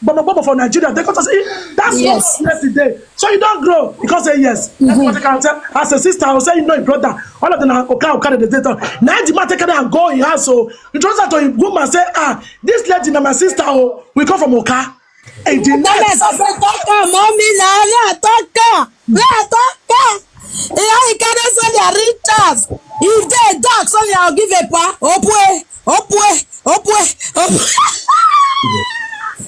Bomo Bomo for Nigeria. They come to say, that's Yes. What yesterday. So you don't grow because say yes. That's what I can tell. As a sister, I will say you know your brother. All of them are Oka Oka the data. Now the man take her and go in house. So you just have to woman say, ah, this lady na my sister. Oh, we come from Oka. And the Tell next us, say, "Talk am, mommy, na, na, talk am, na, talk am." You know, he carry Sonia reach house. If they dark, Sonia will give a pa. Opwe, opwe, opwe, opwe.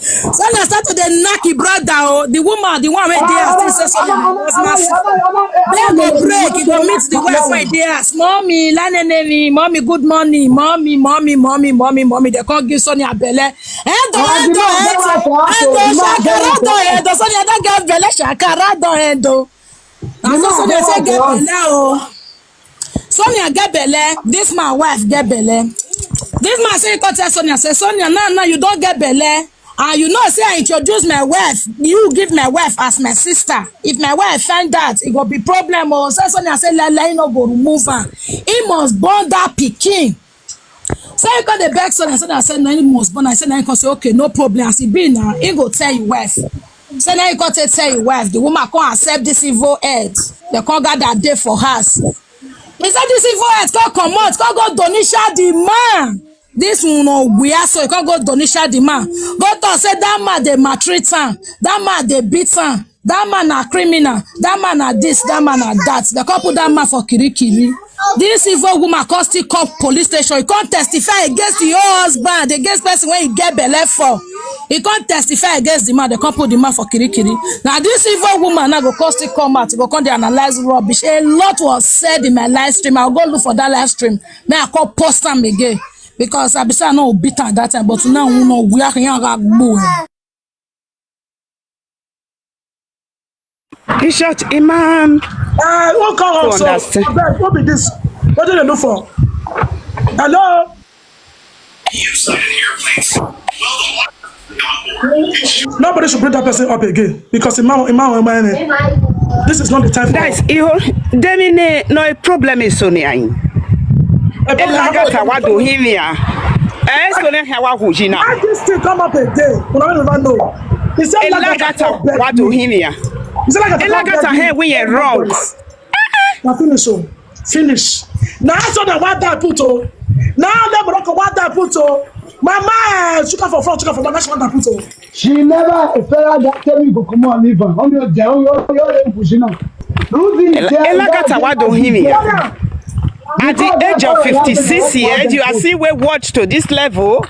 Sonia start to dey knock him brother. Oh, the woman, the one wey dey house, think say Sonia na husband. They go break. He go meet the wife wey dey house. Mommy, la nene me. Mommy, good morning. Mommy, mommy, mommy, mommy, mommy. They come give Sonia belle. Edo, Edo, Edo, Edo, Shakara, Edo, Edo, Sonia don get belle, Shakara, Edo, Edo. Na so Sonia say get belle o. Sonia get belle, this man wife get belle. This man say he come tell Sonia say, "Sonia, now, now you don get belle. And you know say I introduce my wife, you give my wife as my sister. If my wife find out, it go be problem o." So Sonia say, "Lele, he no go remove am. He must born that pikin." So he come dey beg Sonia, Sonia say, "No, he must born." I say, "No," he come say, "Okay, no problem. As e be now, he go tell your wife." So now he come take tell your wife. The woman come accept this evil head. They come gather day for house. He said this evil head come comot, come go donisha the man. This one no we are so he come go donisha the man. Go talk say that man dey maltreat am, that man dey beat am, that man na criminal, that man na this, that man na that. They come put that man for kirikiri. This evil woman come still come police station. He come testify against your husband, against person when he get belle for. He come testify against the man. They come put the man for kirikiri. Now this evil woman now go come still come out. Go come dey analyze rubbish. A lot was said in my live stream. I'll go look for that live stream. Now I come post am again because I be say I no beat am that time, but now we know we are here. In short, Imam, Uh, who call us? So, Understand. Abeg, who be this? What do they look for? Hello? Nobody should bring that person up again because Imam, Imam, Imam, this is not the time for guys, iho, demine no problem is Sonia. Elagata wadu himia. Eh, so then how would you now? Why this thing come up again? Una no never know. He said Elagata, what do him here? He said like Elagata, hey, we are wrong. Na finish o. Finish. Na so that one die put o. Na let Morocco one die put o. Mama, eh, sugar for front, sugar for back, that's one die put o. She never felt that tell me go come on, leave her. On your down, your your pushing up. Rudy, Elagata, what do him here? At the age of fifty-six years, you are still well watched to this level.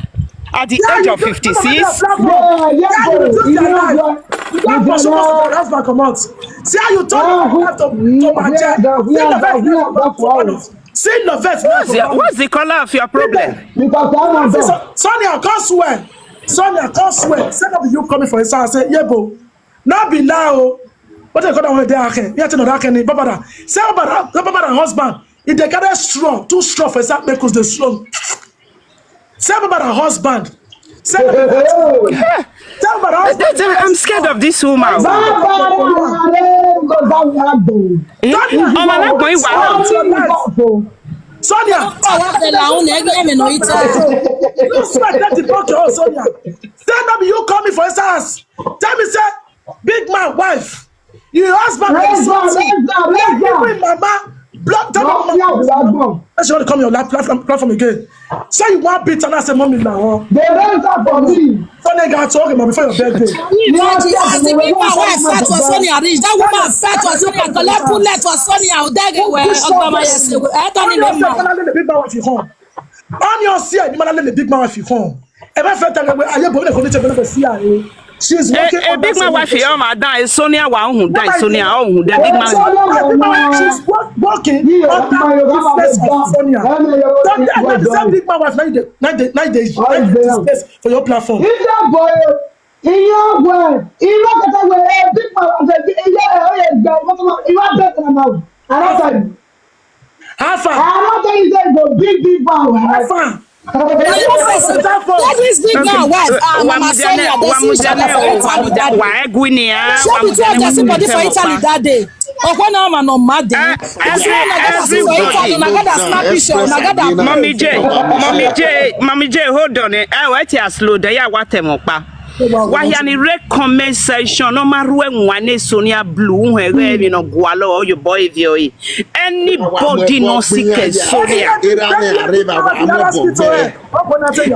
At the age of fifty-six, Yeah, yeah, Yeah, you bro. reduce You their know life. what? You can't pursue most of their life by comot. See how you turn Ah, your life to to yeah, Baje. yeah, See yeah, the verse yeah, now for that's why. Baje. See the verse now what's, for your, Baje. What's the color of your problem? Because I'm a dog. So- Sonia, come swear. Sonia, come swear. Say no be you coming for inside. I say, yeah, bro. Not be now. What they call that one there? Okay. Yeah, no, that can Barbara. Say Barbara, say Barbara husband. If they carry straw, too straw for inside, because the straw. Say Barbara husband. Say Barbara husband. I'm scared of this woman. Barbara, Eh? Ọmọ alágbọ̀n ìwà. Sonia. Ọwọ́ tẹ̀lé àwọn ọ̀nà ẹgbẹ́ mi náà yìí tẹ̀. You swear that the book, oh Sonia. Say no be you coming for inside. Tell me say big man wife. Your husband is something. Let me bring mama. Block tell me mama. That's you want to come your life platform, platform again. Say you want beat and I say mommy now. They raise up for me. Sonia got to okay before your birthday. Imagine as the big man wey fight for Sonia reach, that woman fight for Sonia, collect bullet for Sonia, odege we, ọgbọmọ yẹn ṣe we, ẹ tọ́ ni lè mọ̀. Ọ̀nà ọ̀sẹ̀ ni mọ́lá lè big man wife hàn. Ẹ bá fẹ́ tẹ̀lé pé ayé bòmí lè kọ́ ní tẹ̀lé pé sí àyè. She's A, working a big man wife here, my dad is Sonia, wa ohun dad Sonia, ohun dad big man. She's work- working on that business of Sonia. Don't tell me the same big man wife. Now they, now they, now they, now they discuss for your platform. If that boy, in your way, in your way, big man, in your way, you are better than now. I don't tell you. How far? I don't tell you say go big big man. How far? That this big man wife, ah, Mama Sonia, they see each other for Italy that day. Wa egwu ni ya. Show me two of their somebody for Italy that day. Okwe na ma no mad dey. As you na gather see for Italy, na gather snap picture, na gather. Mommy J, Mommy J, Mommy J, hold on. Eh, wait here slow. They are what them up. Why any red comment section? No matter when one is Sonia Blue, who have you no gualo or your boy view. Anybody no sick as Sonia.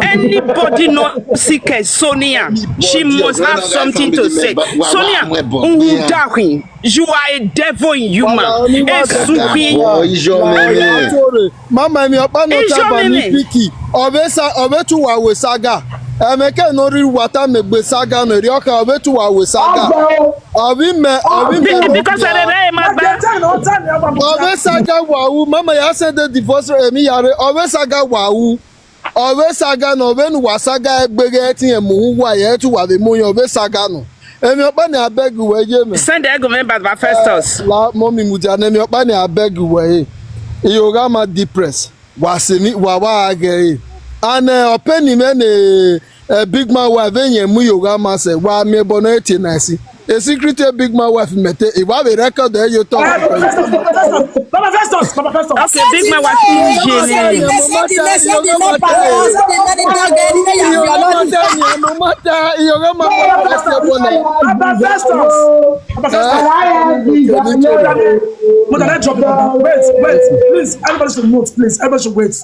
Anybody no sick as Sonia. She must have something to say. Sonia, Undahi, you are a devil in human. Esuhi. Mama mi ọkpa no taba ni piki. Obesa obetu wa we saga. Emeke no ri wata megbe saga no ri oka obetu wa we saga. Obi me obi me. Because I dey my back. Obe saga wawu mama ya se de divorce emi yare obe saga wawu. Obe saga no obe nu wa saga egbege ti emu wa ye tu wa be mo yo obe saga no. Emi opa ni abeg we ye me. Send the ego member by Festus. La mommy mudia na emi opa ni abeg we. Iyoga ma depress. Wa se ni wa wa age. And uh, open ni me ne uh, big man wa ve yen mu yoga ma se wa me bono eti na si. A secret a big man wife mete. Iwa be record e yo talk. Baba Festus, Baba Festus. Okay, big man wife in Jene. Baba Festus. Baba Festus. Mother, let's drop it. Wait, wait. Please, everybody should mute. Please, everybody should wait.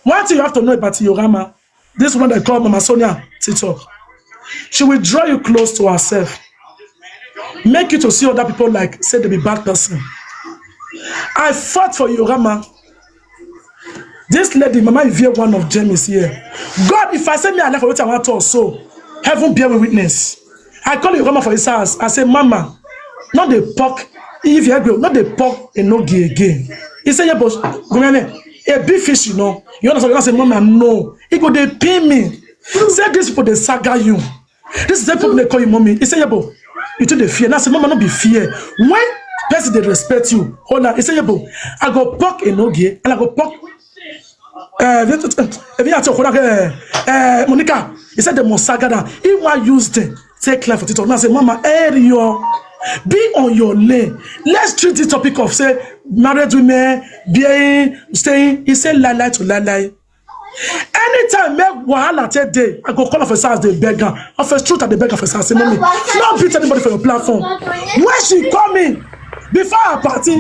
One thing you have to know about Yorama, this one they call Mama Sonia TikTok. She will draw you close to herself. Make you to see other people like say they be bad person. I fought for Yorama. This lady, Mama Ivie, one of James here. God, if I say me, I left for what I want to so heaven bear me witness. I call Yorama for his house. I say, Mama, not the pork. If you agree, not the pork and no gay again. He said, yeah, but go a big fish, you know. You understand? I say, Mama, no. He go they pay me. Say this people they saga you. This is the people they call you mommy. He said, yeah, but you too they fear. Now say, Mama, not be fear. When person they respect you, hold on. He said, yeah, but I go pork and no gay, and I go pork. Uh, if you have to uh, Monica, he said the Mosaga that he want use them take life for TikTok. Now say, Mama, area, be on your lane. Let's treat the topic of say married women being staying. He said, lie, lie to lie, lie. Anytime make wahala take dey, I go call Officer Sars dey beg am. Officer Truth, I dey beg Officer Sars, say, "Mommy, no beat anybody for your platform." When she come in, before her party,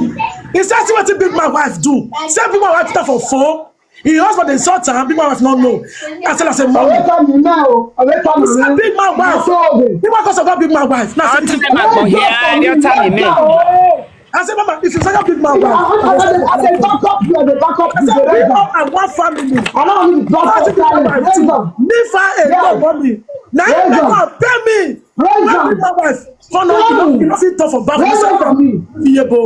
he say, "See wetin big man wife do." Say big man wife put her for phone. Him husband dey insult am, big man wife no know. I tell her say, "Mommy." Ọ̀rẹ́ ta mi náà o, ọ̀rẹ́ ta mi He say, náà. "Big man wife." Sọ̀rọ̀. Big man cause about big man wife. Now, Ọtí say, ní màá gbọ̀n hìá, ẹni ọ̀tá mi mẹ́. I say, "Mama, if you say big man wife." I, I, I, I dey back up you, I dey back up I you, say, the "Big man Reverend. And one family." I don't need to block That's your big man talent. Wife. Reverend. Me for a Yeah. Go, mommy. Now you Reverend. Never pay me. Reverend. That's big man wife. For no, you know, you know, fit talk for back. Reverend for me. Iyebo.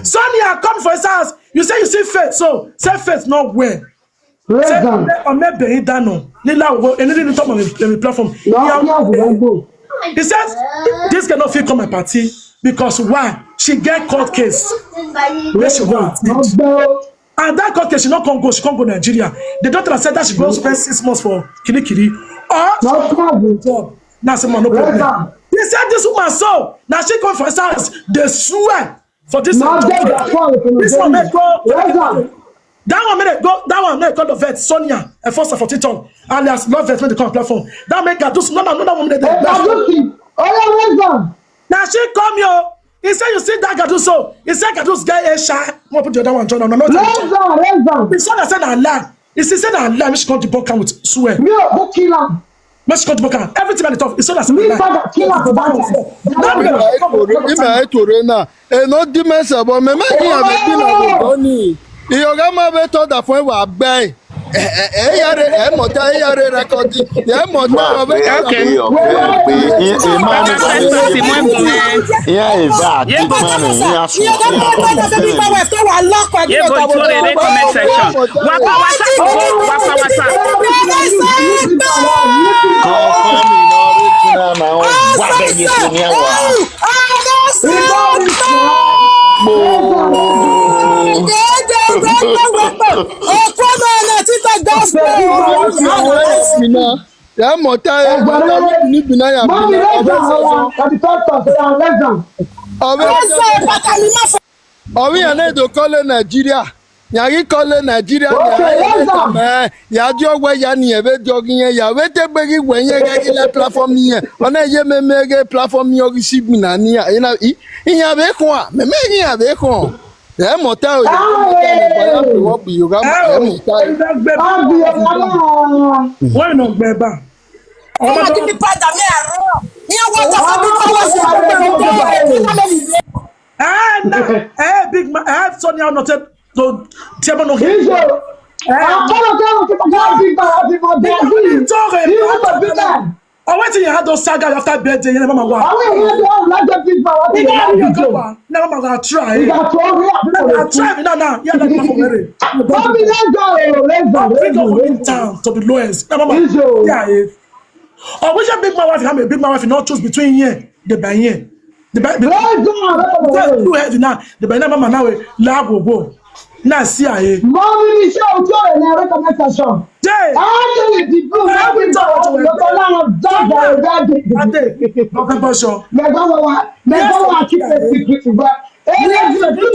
Sonia come for his house. You say you see faith, so say faith not well. Say, Reverend. Ọmọ ẹbẹ̀ yìí dànù. Nílá òwò, ẹni nínú tọ́mọ mi, mi platform. No, Ìyá- no, no, no. He says, "This girl no fit come my party because why? She get court case. Where she want?" No, no. And that court case, she not come go, she can't go Nigeria. The daughter said that she go spend six months for Kirikiri. Or No problem. Job. Now, say, "Man, no problem." Reverend. He said, "This woman so, now she come for his house, they swear." For this Now one, get that one, this one make go. Yes, sir. That one make go. That one make go the vet Sonia, a first of all, alias love vet make the come platform. That make Gadus. No, no, no, that one make Eh, the Gadus. Oh, yeah, Reverend. Now she come yo. He said, "You see that Gadus so?" He said, "Gadus get a shy." What put the other one, John? No, no, no. Reverend, Reverend. The Sonia said, "I lie." He said, "I lie." She come to book am with swear. Mi ò kó kí la. Let's go to Boka. Everything at the top. It's all as Me father kill her for that time. That Ime way, aitore, ime aitore na. E no di mesa, but me me ki ya be bi na go ni. Iyo ga ma be to da fun wa gbe. E, e, e ya re, e mo ta, e ya re record. E mo ta, o be ka Okay. Papa Sexy, mo ń bọ̀ ẹ́. Ìyá ìbá àti Yé bọ̀. Ìgbọ́n rẹ̀, ìyá sùn. Yé bọ̀, ìtúrò rẹ̀ comment section. Wàpá wàsá, wàpá wàsá. Confirm in original na wọ́n wá bẹ́ẹ̀ yé tó ní ẹ̀wà. Okoro na tita gospel. Ẹ mọ̀ tá ẹ mọ̀ tá ẹ ní bìnnà yà Mami bìnnà Lẹ́gà ọ̀rẹ́ wa, thirty-first of Lẹ́gà. Ọ̀rẹ́ Lẹ́gà pátá mi má fọ. Ọ̀rẹ́ yẹn náà èdè kọ́lé Nàìjíríà. Yàrá kọ́lé Nàìjíríà. Okay, Lẹ́gà. Yàjọ́ wẹ̀ yà ni ẹ̀rẹ́ jọ yẹn yà wẹ́ tẹ́ gbẹ́rì wẹ̀ yẹn rẹ́ ilẹ̀ platform yẹn. Ọ̀nà yẹ mẹ́mẹ́ rẹ́ platform yẹn orí sí bìnnà ni yà. Ìyẹn àbẹ̀ kàn á. Mẹ́mẹ́ yẹn àbẹ̀ kàn. Ẹ mọ̀ tá o yẹ. Ẹ mọ̀ tá o yẹ. Ẹ mọ̀ tá o yẹ. Wọ́n nọ gbẹ bá. Ọmọ tó fi padà mí àárọ̀. Ní ọwọ́ tó fi bí kọ́wọ́ sí ọ̀pọ̀ ọ̀pọ̀ ọ̀pọ̀ ọ̀pọ̀. Eh, na, eh, big man, eh, Sonia, not to tell me no. Izo. Eh. Akọ́lọ̀ tó ń kíkọ́ tó ń kíkọ́ láti mọ Brazil. Ìtọ́rẹ̀ Ìwé tó bí náà. Ọwọ́ tí yẹn á dọ̀ saga after birthday yẹn, mama wa. Àwọn èèyàn tó ń lájọ bí bá wá sí Ìgbà ìyá yẹn ìjọ. Kọ́ wa, ní mama wa try. Ìgbà tó rí àbúrò Mama rẹ̀. Try me now, now. Yeah, that's not for me. Bọ́bí lẹ́jọ́ èrò lẹ́jọ́ Don't bring up lẹ́jọ́. In town to the lowest. Ní mama. Izo. Yeah, eh. Or which big man wife, have a big man wife, not choose between here, the by here. The by the Lẹ́jọ́ àbúrò rẹ̀. Too heavy now. The by now, mama now, eh, la go go. Now see, I. Mọ́mí ní iṣẹ́ ojú ọ̀rẹ́ ní arẹ́kọ̀ mẹ́ta sọ. Jay. Ayé ìdìbò Ẹ láti bí tọ́ ọ̀rọ̀ ọ̀rọ̀ lọ́kọ̀ láwọn jáde jáde. Adé, Dr. Bọ́sọ̀. Mẹ̀gbọ́n wa wá, mẹ̀gbọ́n wa kí ẹ ti kú ti gbá. Ẹ lè fi kú.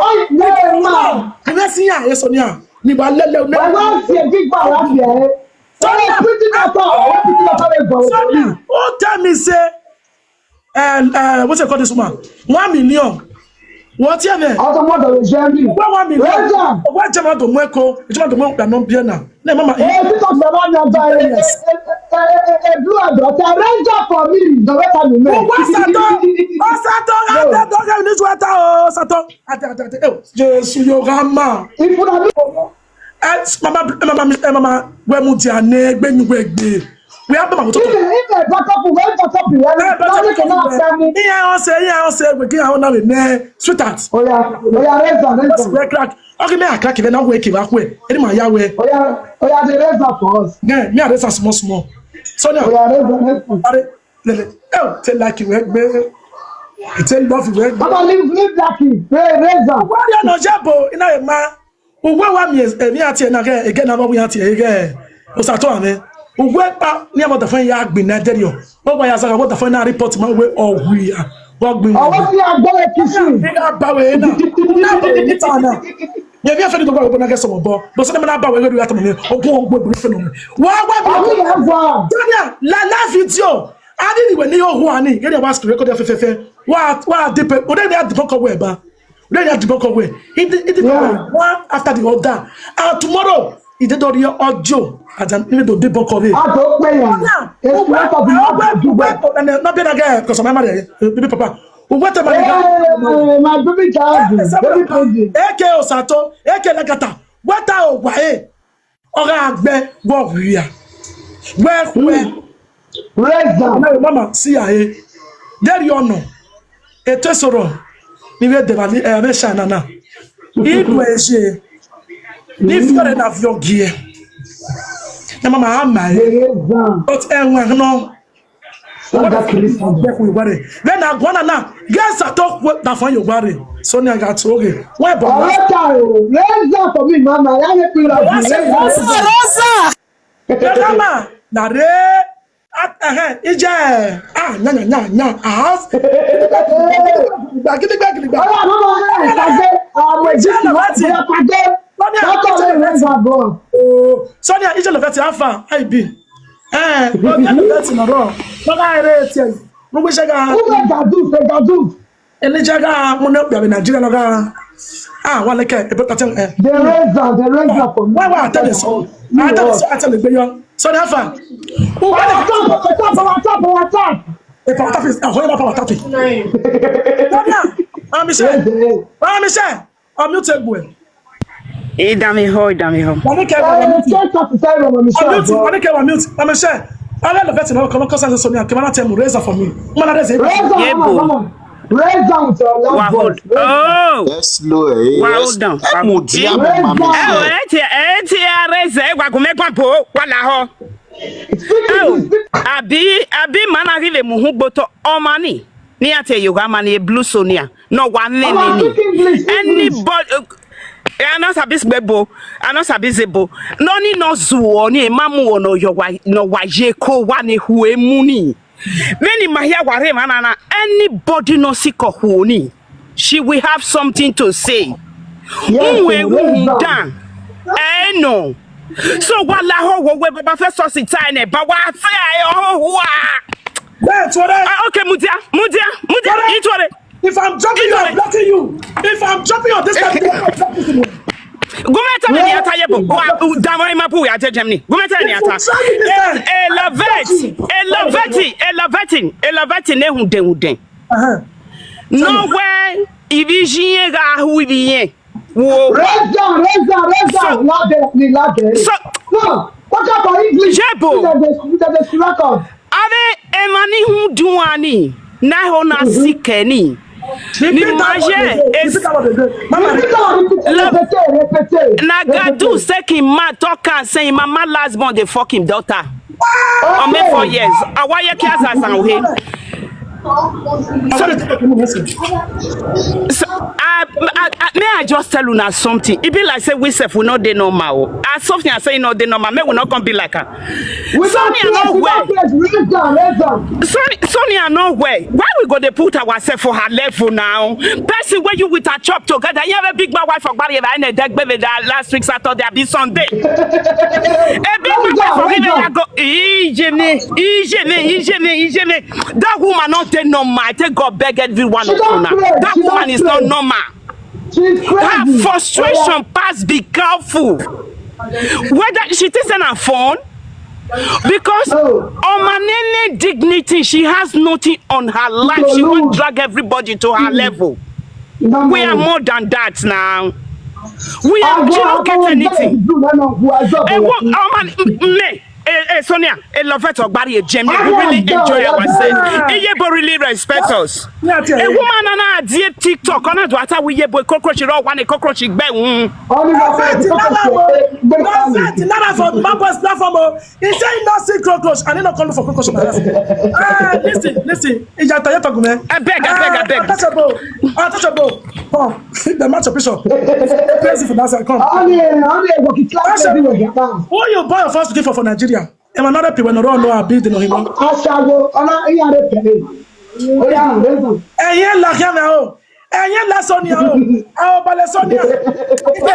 Ọ̀yìn ní ẹ̀ máa. Ẹ bẹ́ sí yà, ẹ sọ ní à. Ní ìgbà lẹ́lẹ́ o. Ẹ wá sí ẹ bí gbà wá sí ẹ. Sọ́ni ẹ pín tí náà tọ̀, ẹ pín tí náà tọ̀ lè gbọ̀ wọ́n. Sọ́ni ó tẹ́ mi ṣe. And uh, what's it called this woman? One million. What here there? Ọtọ mọdọ ló ṣe ń bì. Wọ́n one million. Rẹ́jà. Wọ́n jẹ́ máa dùn mú ẹ̀kọ́. Ìjọba dùn mú ẹ̀kọ́ àná bíẹ́ náà. Ní ẹ̀ mama. Èyí tí kò sọ bá ní ọjọ́ ayé rẹ̀. Yes. Ebú àdó tẹ Rẹ́jà pọ̀ mí ìdọ̀wẹ́ ta mi mẹ́. Wọ́n sàtọ́. Wọ́n sàtọ́. Adé tó kẹ́ ní ṣùgbọ́n ta o sàtọ́. Adé adé adé. Ẹ o Jésù yóò rà máa. Ìfúnra mi. Ẹ mama ẹ mama ẹ mama wẹ́ mu di àná ẹgbẹ́ mi wẹ́ gbé. Wẹ́ á bẹ̀ máa wọ́n tó. If if I back up, when back up, when Ẹ bẹ̀ tó lórí kí kan náà wọ́n fẹ́ mú. Ìyá wọn ṣe ìyá wọn ṣe gbèkí àwọn náà lè nẹ́ sweetheart. Oya, oya, raise am, raise Wọ́n sì am. Wẹ́ crack. Ọkì mẹ́ta crack ìfẹ́ náà wẹ́ kì wá kú ẹ̀. Ẹni màá yá wẹ́. Oya, oya, dey raise am for us. Ẹ mi àdé sà small small. Sonia. Oya, raise am, raise am. Are lele. Ẹ o tẹ like ìwé gbé. Ẹ tẹ love ìwé gbé. Baba, leave, leave that thing. Raise, raise am. Wọ́n yẹn nọ jẹ́ bò iná yẹn máa. Ugwe wa mi emi ati na ke ege na babu ati ege. Osato ame. Ugwe pa ni amo da fan ya gbi na deri o. Mo wa ya saka mo da fan na report ma we o wi ya. Wa gbi. Ọwọ́ tí a gbọ́ ẹ kí sí. Ni ga ba we na. Na ba we ni ta na. Ye bi afeli to gwa obo na ge so obo. But so na ba we do atam ni. Obo obo obo fe no. Wa wa bi. Sonia, la la video. Ani ni we ni yo hu ani. Ge de wa screen record fe fe fe. Wa wa de pe. O de ni a de ko we ba. O de ni a de ko we. It it one after the other. And tomorrow, it dey don hear audio. As an even though dey boko re. A to pe ya. Now, It's not of the mouth to do well. No be na get because my mother, baby papa. Who wait my Hey, my baby child, baby baby. A K Osato, A K Lagata. What are wa eh? Oga agbe wo hia. Well, well. Raise them. Now, mama, see ya eh. There you know. Eto esoro ni we devali eh we shana na. Idu eje. Ni fiore na viogie. Na mama ama eh. Raise them. But enwe no. Father Christ. Be ku igware. Then na gwana na. Yes, I talk what na fun you gware. Sonia got oge. Why boy? Ọ̀rọ̀ ta o. Raise them for me, mama. I have a pillar. Raise them. Rosa. Mama, na re. At eh ije. Ah, nya nya nya nya. Ah. Gbagidi gbagidi gbagidi. Ọ̀rọ̀ àwọn ọmọ rẹ̀ pàdé. Àwọn Ije ìjọba lọ bá ti. Pàdé. Sonia, Ọkọ ije mi lọ bá ti. Raise them, bro. Oh, Sonia, ije lọ bá ti. How far? How you be? Eh, no get the person no wrong. No ga ere tie. No we shega. Who make Gaduf? Make Gaduf. Eni shega mo ne pe Nigeria no ga. Ah, wa le ke e pe ta chen eh. The razor, the razor for me. Why why I tell you so? I tell you so, I tell you yo. So therefore, who Power tap, power tap, power tap, power tap. E power tap is a whole power tap. Sonia, I'm Michelle. Yes, yes. I'm Michelle. Unmute egbe. Idamiho, idamiho. Wani ke wa Eh, mute. Check out the time of Michelle, Unmute, bro. Wani ke wa mute. Unmute. Unmute. Ala lo feti na ko ko sa Sonia ke mana tell me raise up for me. Mana raise it. Raise up, Yebo. Come on, come on. Raise down with your loud Wa voice. Hold. Raise Oh. Yes, slow, eh. Wa Yes. hold on. Wa Emu dia Raise me, down. mama. Eh, eh, ti, eh, ti, eh, raise, eh, wa gume gwa bo, wa la ho. Speak Oh, English, speak abi, abi mana rile mu hu gboto omani. Ni ate yoga mani e blue Sonia. No one Mama, name. Speak English, speak English. Anybody uh, I no sabi gbebo. I no sabi zebo. No ni no zuo ni mamu wo no yo wa no wa ye ko wa ni hue muni. Many mahia ware manana. Anybody no si ko huoni. She will have something to say. Yes, Unwe yes, ma'am. Undan. Eh no. So wala ho wo we baba fe so si tai ne ba wa fe ayo ho hua. Wait, what? Ah, okay, mudia, mudia, mudia. What? Itware. If I'm dropping you, I'm Itware. blocking you. If I'm dropping you on this time, I'm blocking you. Gumeta ni ata yebo. Wa dama ima pu ya je Germany. Gumeta ni If you ata. try me this time, Eh, eh, I'm blocking Laveti, you. eh, Laveti, eh, Laveti, eh, Laveti ne hunde hunde. Uh-huh. No way. Ibi jiye ga hu ibi ye. Wo. Raise down, raise down, raise So- down. Lade, ni lade. So- No, what about English? Jebo. That is, that is record. Ave emani hu duani. Na ho na sikeni. Ni Repeat that one maje again. is Repeat that one again. Mama, Repeat that one, repeat it. Love- Répétez, répétez, Na répétez. Gadu seki ma talk and say mama last born dey fuck him daughter. Okay. Ome four years. Awaye ki asa san ohe. Sorry, take a moment. So, I, I, I, may I just tell una something? It be like say we sef we no dey normal. As something I say no dey normal. Make we not come be like her. We don't Sonia care, no we don't way. care. Raise down, raise down. Sonia, Sonia no way. Why we go dey put ourselves for her level now? Person where you with her chop together. You have a big man wife for Barry and a deck baby that last week Saturday be Sunday. A big man wife for him ya go. Ijene, ijene, ijene, ijene. That woman not dey normal. I take God beg every one She of don't una. pray. That She woman don't is not pray. normal. She's Her crazy. Frustration pass. Be careful. Whether she thinks on her phone, because Oh. on my nene dignity, she has nothing on her life. She won't drag everybody to her level. No We are more. more than that now. We are. She don't get anything. Hey, what? Oh man, me. Eh, eh, Sonia, a love it or Barry, a gem. We really enjoy ourselves. Iyebo really respect us. A woman and I did TikTok. On a do ata we yebo cockroach ro one cockroach gbe un. Nada for my boy's platform. He say he not see cockroach and he not come for cockroach. Ah, listen, listen. Ija tayo to gume. I beg, I beg, I beg. Untouchable, untouchable. Come, the match of bishop. Crazy for that side. Come. Honey, honey, what you class Untouchable. everywhere. Who you born your first gift for, for Nigeria? Ẹ máa nọ́rẹ́ pè wẹ́n nọ́rọ́ ọ̀nà àbí ìdènà ìmọ̀. Aṣáájú, ọ̀nà ìyá rẹ̀ tẹ̀lé. Ó yà rẹ̀ sùn. Ẹ̀yin ńlá kí á mẹ́ o. Ẹ̀yin ńlá Sonia o. Àwọn balẹ̀ Sonia. Ìgbà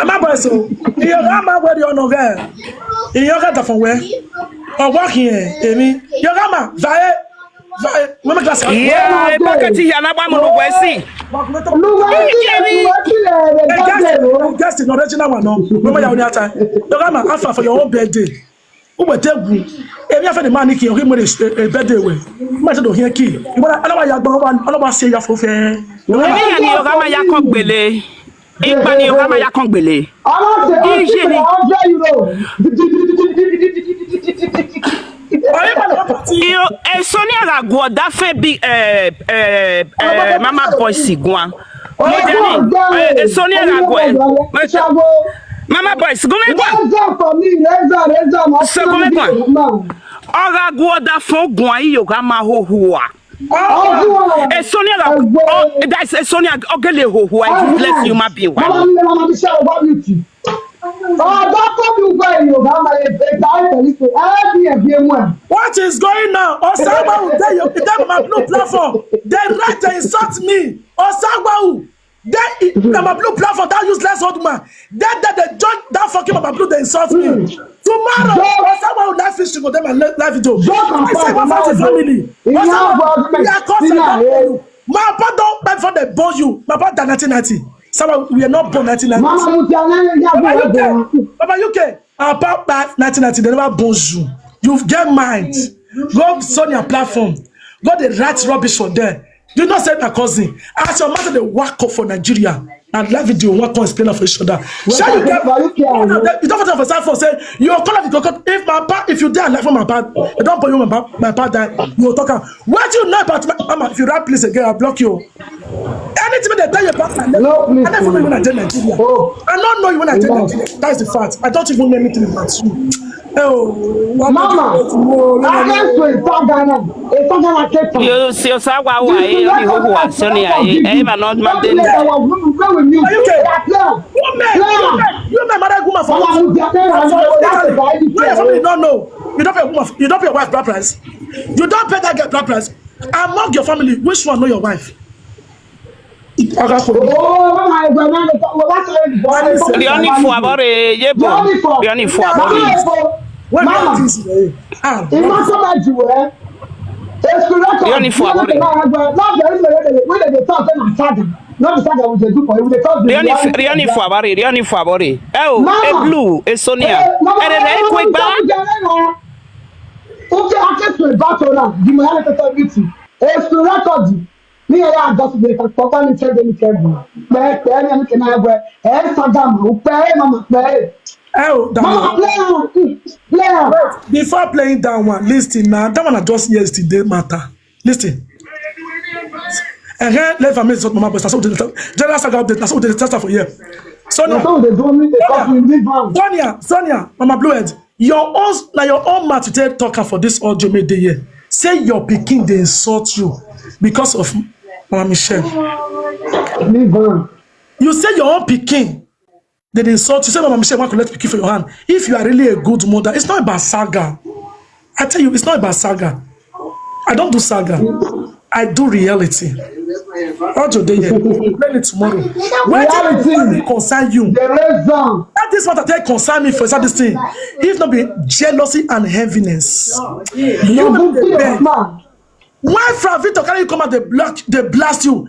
Ẹ má bọ̀ ẹ̀sùn. Iye ọ̀gá máa wẹ̀rẹ̀ ọ̀nà rẹ̀. Iye ọ̀gá dàfọ̀ wẹ̀. Ọ̀gbọ́n kì í ẹ̀ èmi. Iye ọ̀gá máa báyé. Báyé. Wọ́n mi kílásì. Iye bákẹ́tì yàrá bá mo lò wẹ̀ sí. Luwa ti le, luwa ti le, the Ẹ gẹ́sì, government. Ẹ gẹ́sì ní original one náà. Wọ́n mọ̀ yà wọ́n ní ata. Iye ọ̀gá máa afa for your own birthday. Who will take you? Èmi àfẹ́ ni máa ní kí ọ̀gá ìmọ̀lẹ̀ birthday wẹ̀. Má ṣe dò hìẹ́ kí. Ìwọ́n ọlọ́wà yà gbọ́n ọlọ́wà ṣe yà fún fẹ́. Èmi yà ni ọ̀gá máa yà kàn gbélé. Ìgbà ni ọ̀gá máa yà kàn gbélé. Ọlọ́sẹ̀ Iye ni. Ọjọ́ euro. Ọ̀rẹ́ bá lọ́wọ́ pàtí. Iyo, eso ni ara guoda fe bi, eh, eh, eh, Mama Boys gwa. Mo de ni, eh, eso ni ara gua. Mama Boys, go me gwa. Razor for me, razor, razor. So go me gwa. Ara guoda fo gwa iyo ga ma ho hua. Eso ni ara, oh, that's eso ni ara, ogele ho hua, you bless you, ma bi wa. Mama, mama, mi ṣe wa mi ti. Ọ̀dọ́ tó bí wúgbọ́ ènìyàn bá máa lè bẹ ta ẹ̀fẹ̀ ní pé ẹ́ bí ẹ̀bí emu ẹ̀. What is going on? Osagbawu, they, you, they my blue platform. They write, they insult me. Osagbawu, they, they my blue platform, that useless old man. They, they, they join that fucking my blue, they insult me. Tomorrow, Osagbawu life history go dey my li-, life video. I say, what about the family? Osagbawu, we are causing that for you. My papa don't beg for the born you. My papa died nineteen ninety. Sama, we are not born nineteen ninety. Mama, mo ti alẹ́ ní ìyá Baba àgbà. U K, Baba U K, our papa nineteen ninety, they never born you. You get mind. Go Sonia platform. Go dey write rubbish for there. You know say my cousin. As your mother dey work up for Nigeria. And live video, one come explain am for each other. Shey you get, Baba U K, you don't for side for say you call up the cocoa. If my pa, if you dey alive for my pa, you don't born you my pa, my pa die. You go talk am. What you know about my mama? If you write please again, I block you. Anything they tell you about my life, No, please, I never know you when I dey Nigeria. Oh. I don't know you when I dey Nigeria. That's the fact. I don't even know anything about you. Oh, what Mama, I can't wait. Talk Ghana. It's not Ghana. Yo, si Osagbawu, eh, yo, ni ho ho, so ni, eh, eh, ma no, ma de ni. Are you okay? You men, you men, you men, married woman for Mama, what? Why your family don't know? You don't pay woman, you don't pay your wife bride price. You don't pay that girl bride price. Among your family, which one know your wife? Oga Kolo. Oh, Mama, I go now. Rioni fu abore, ye bo. Rioni fu abore. Wait, Mama, this is, eh, ah, Mama, so bad you were. Rioni fu abore. Not the reason why they, why they talk say na saga. Not the saga we dey do for you. We dey talk the Rioni fu, reality. Rioni fu abore, rioni fu abore. Eh o, Mama. E blue, e Sonia. Eh, Mama, Ere re Mama, kwe gba. Mama, Mama, Mama. Okay, I can't swear back to now. The morality of everything. It's the record. Me, I just dey talk about me, tell them, tell them. Pẹ, pẹ, ni mi kì í máa wẹ. Ẹ sọ dà mọ́, pẹ, Mama, pẹ. Eh, oh, that Mama, one. Play am, mm, play am. Wait, before playing that one, listen now. That one I just yesterday matter. Listen. Eh, eh, let me insult Mama Boys. That's what they tell. General Saga update. That's what they tell for here. Sonia, That's what they do me, they Sonia, talk me, leave am. Sonia, Sonia, Mama Bluehead, your own, na your own mouth you take talk am for this audio make dey here. Say your pikin dey insult you because of Mama Michelle. Leave am. You say your own pikin, they dey insult you. Say Mama Michelle wan collect pikin for your hand. If you are really a good mother, it's not about saga. I tell you, it's not about saga. I don't do saga. I do reality. Audio dey here. Play it tomorrow. Wetin Reality. Concern you? The reason. That is what I tell concern me for inside this thing. If not be jealousy and heaviness. You No, no, no, no, beg. Man. Why Flavito carry you come out, they block, they blast you?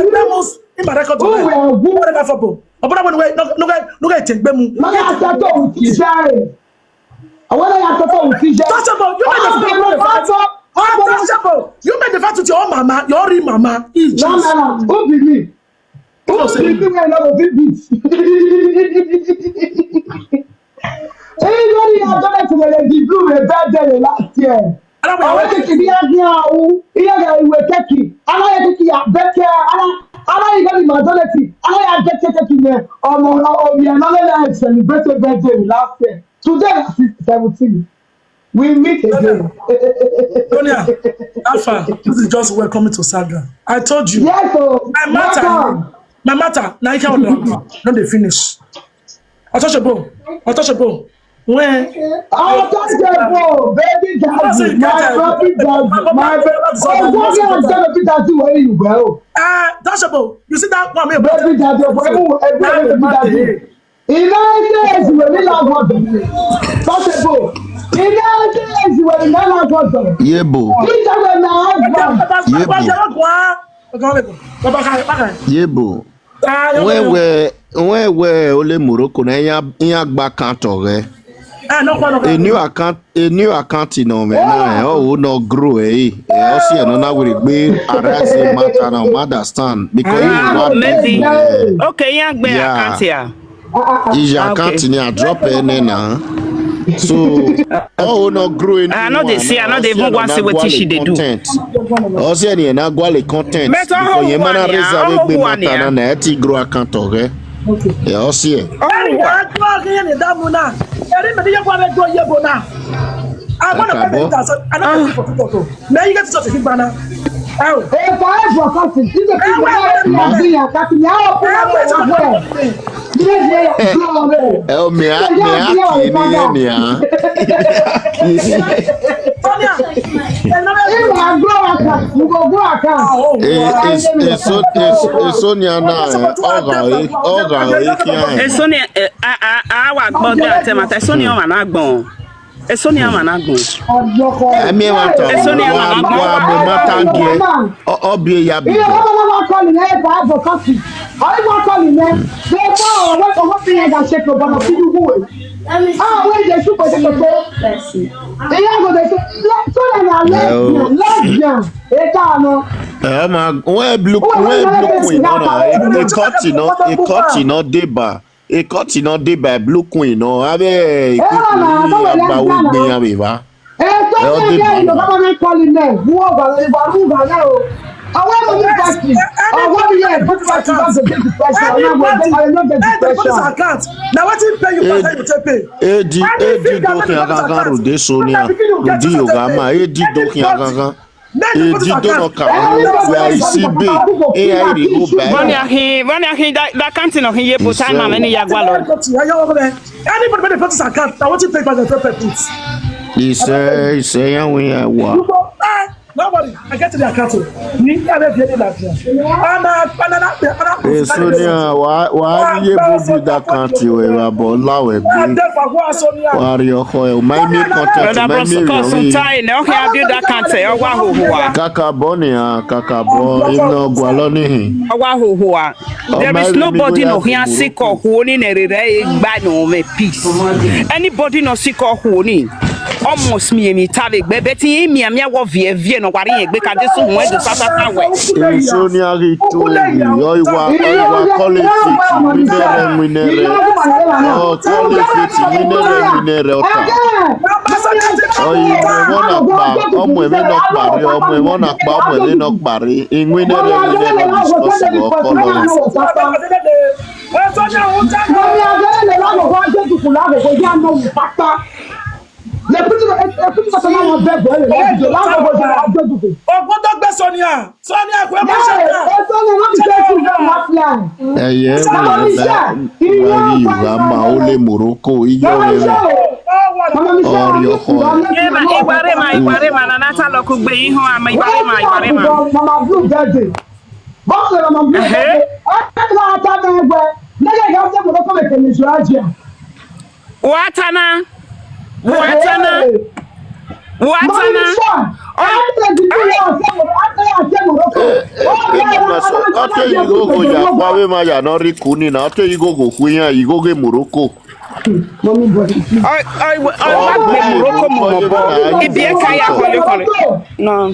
That was in my record. Who were who? Whatever for bo. Obodo when we no no no get take gbemu. Mother, I thought with Israel. I want to talk with Israel. Touchable, you made the fact. Untouchable, you made the fact with your own mama, your real mama. No, no, no. Who be me? Who be me when I go fit beat? Anybody I don't like to the blue rebel there last year. Àwọn kékeré bí a ní àwọn iye ga ìwé kẹ́kì, aláyẹ kékeré àbẹ́kẹ́, aláyẹ gbọ́dọ̀ ìmọ̀ àjọ́lẹ̀tì, aláyẹ àbẹ́kẹ́ kẹ́kì yẹn, ọmọ òbí ẹ̀ náà lẹ́la ẹ̀ celebrate birthday last year. Today is seventeen. We meet again. Tonya, Alpha, this is just welcoming to saga. I told you. Yes, oh, my matter, my matter. Now you can't no dey finish. Untouchable, untouchable. When untouchable, baby daddy, my baby daddy, my baby daddy, where you go? Ah, touchable. You see that one, baby daddy, baby daddy. United is where we love God. Touchable. United is where we love God. Yebo. Peter will not have God. Yebo. Yebo. Wewe wewe ole Morocco na ya ya gba account ọgẹ. A new account, a new account in on me na. Oh, no grow eh. Eh, o si eno na we gbe ara se matter na, understand, because you want maybe. Okay, ya gbe account ya. Ija account ni a drop ene na. So, oh, no grow in. I know they see, I know they even want to see what she dey do. O si eni na gwale content. Because you man raise a big matter na na e ti grow account ọgẹ. Okay. Yeah, o si e. Very good. Go again in that muna. Eri me dey go me go yebo na. I want to pay me thousand. I don't pay for people. Now you get to talk to big banner. Hey, for every person, if the people wey be here, that me, I open up my way. This is where you go away. Oh, me, I, me, I, me, me, me, Sonia, If I grow account, you go grow account. Sonia na, ọga, ọga, Esoni, eh, a, a, a, wa gbọ́dọ̀ àti màtá. Esoni ọmọ náà gbọ́n. Esoni ọmọ náà gbọ́n. Emi wa ta. Esoni ọmọ náà gbọ́n. Wa mo mata ge. Obie ya bi. Iye ọmọ náà wá kọ́ nìyẹn ẹ̀ bá bọ̀ kọ́sì. Ọ̀rẹ́ wá kọ́ nìyẹn. Ṣé bá ọ̀rọ̀ wọ́n kọ́ wọ́n fi yẹn gà ṣe kò bọ̀dọ̀ sí ìlú wò? Ah, wọ́n yẹ ṣùgbọ́n ṣe kò tó. Ìyá kò lè ṣe. Sọ́dọ̀ náà lẹ́gbẹ̀ẹ́ lẹ́gbẹ̀ẹ́. Ètò àná. Eh, ma, where blue, where blue queen? No, no, it, it cut, you know, it cut, you know, deba. It cut, you know, deba blue queen. No, abe, quick, agbawo gbin ya be ba. Ètò ìyá ìlú kọ́kọ́ náà kọ́ nìyẹn. Wọ́n gbà lórí ìgbà rúgbà náà o. Àwọn ẹ̀rọ ní pàṣẹ. Àwọn ọmọ yẹn bó ti pàṣẹ bá ṣe big question. Ọ̀nà àwọn ọmọ yẹn ló big Hey, the police question. Account. Now what you pay you for you take pay? Edi, edi do hin gangan rode Sonia. Rode yo ga ma, edi do hin gangan. Edi do no ka. We are isibe. E ya iri go Vani ba. ahin, vani ahin da, da kanti no hin ye bo time ma ni ya gwa lo. Anybody with a police account, now what you pay for the paper, please? Ise, ise ya we ya wa. You go, ah, nobody. I get to the account. You have a very large. And uh, and uh, and uh, Eh, Sonia, wa, wa ye bo bi da kanti we wa bo la we bi. Therefore, who are Sonia? Wa ri oko e, o mai mi contact, Brother mai mi Bros, cause some ri. time, no hin abi da kanti, owa hohoa. Kaka bo ni a, kaka bo, ino gwa lo ni hin. Owa hohoa. There is nobody no hin sick or who ni ne re re gba no me peace. Anybody no sick or who ni. Almost me me tave gbe beti mi mi wo vie vie no wari egbe ka Jesu mo edu sasa sa we. Sonia ri to yo iwa, iwa kole fiti, winere, winere. Oh, kole fiti, winere, winere, ota. Oh, iwe wona pa, omo ewe no pari, omo ewe na pa, omo ewe no pari. Inwinere, winere, discuss wo kolo. Mami abẹ́rẹ́ lè lágòkó ajé dùkú lágòkó yá mọ̀ wù pátá. Lè kúti lè kúti lè sọ́nà wọn bẹ́ẹ̀ bọ̀ ẹ̀ lè lágòkó jẹ́ ajé dùkú. Ogun tó gbé Sonia. Sonia kò mú Bẹ́ẹ̀ Sonia. ètò ni wọ́n ti fẹ́ kú bẹ́ẹ̀ wá fúlà. Ẹyẹ wà bá wà yìí wà má ó lè Morocco iyọ rẹ rẹ. Ọrẹ ọkọ rẹ. Ema, iwarema, iwarema, na nata loku gbe ihu ama, iwarema, iwarema. Mama Blue birthday. Bọ́sẹ̀ Mama Blue birthday. Ọ̀rẹ́ mi náà ta bẹ́ẹ̀ gbẹ. Lẹ́yìn ìyá ọ̀sẹ̀ mọ̀lọ́kọ̀ mẹ̀kẹ́ ní ìṣúra jẹ́. Watana. Watana. Watana. Eke ma so, ake igogo ya kwawe ma ya no ri kuni na, ake igogo kuya igogo Morocco. Oi, oi, oi, wa gbe Morocco mo mo bo. Ibi e ka ya kole kole. No.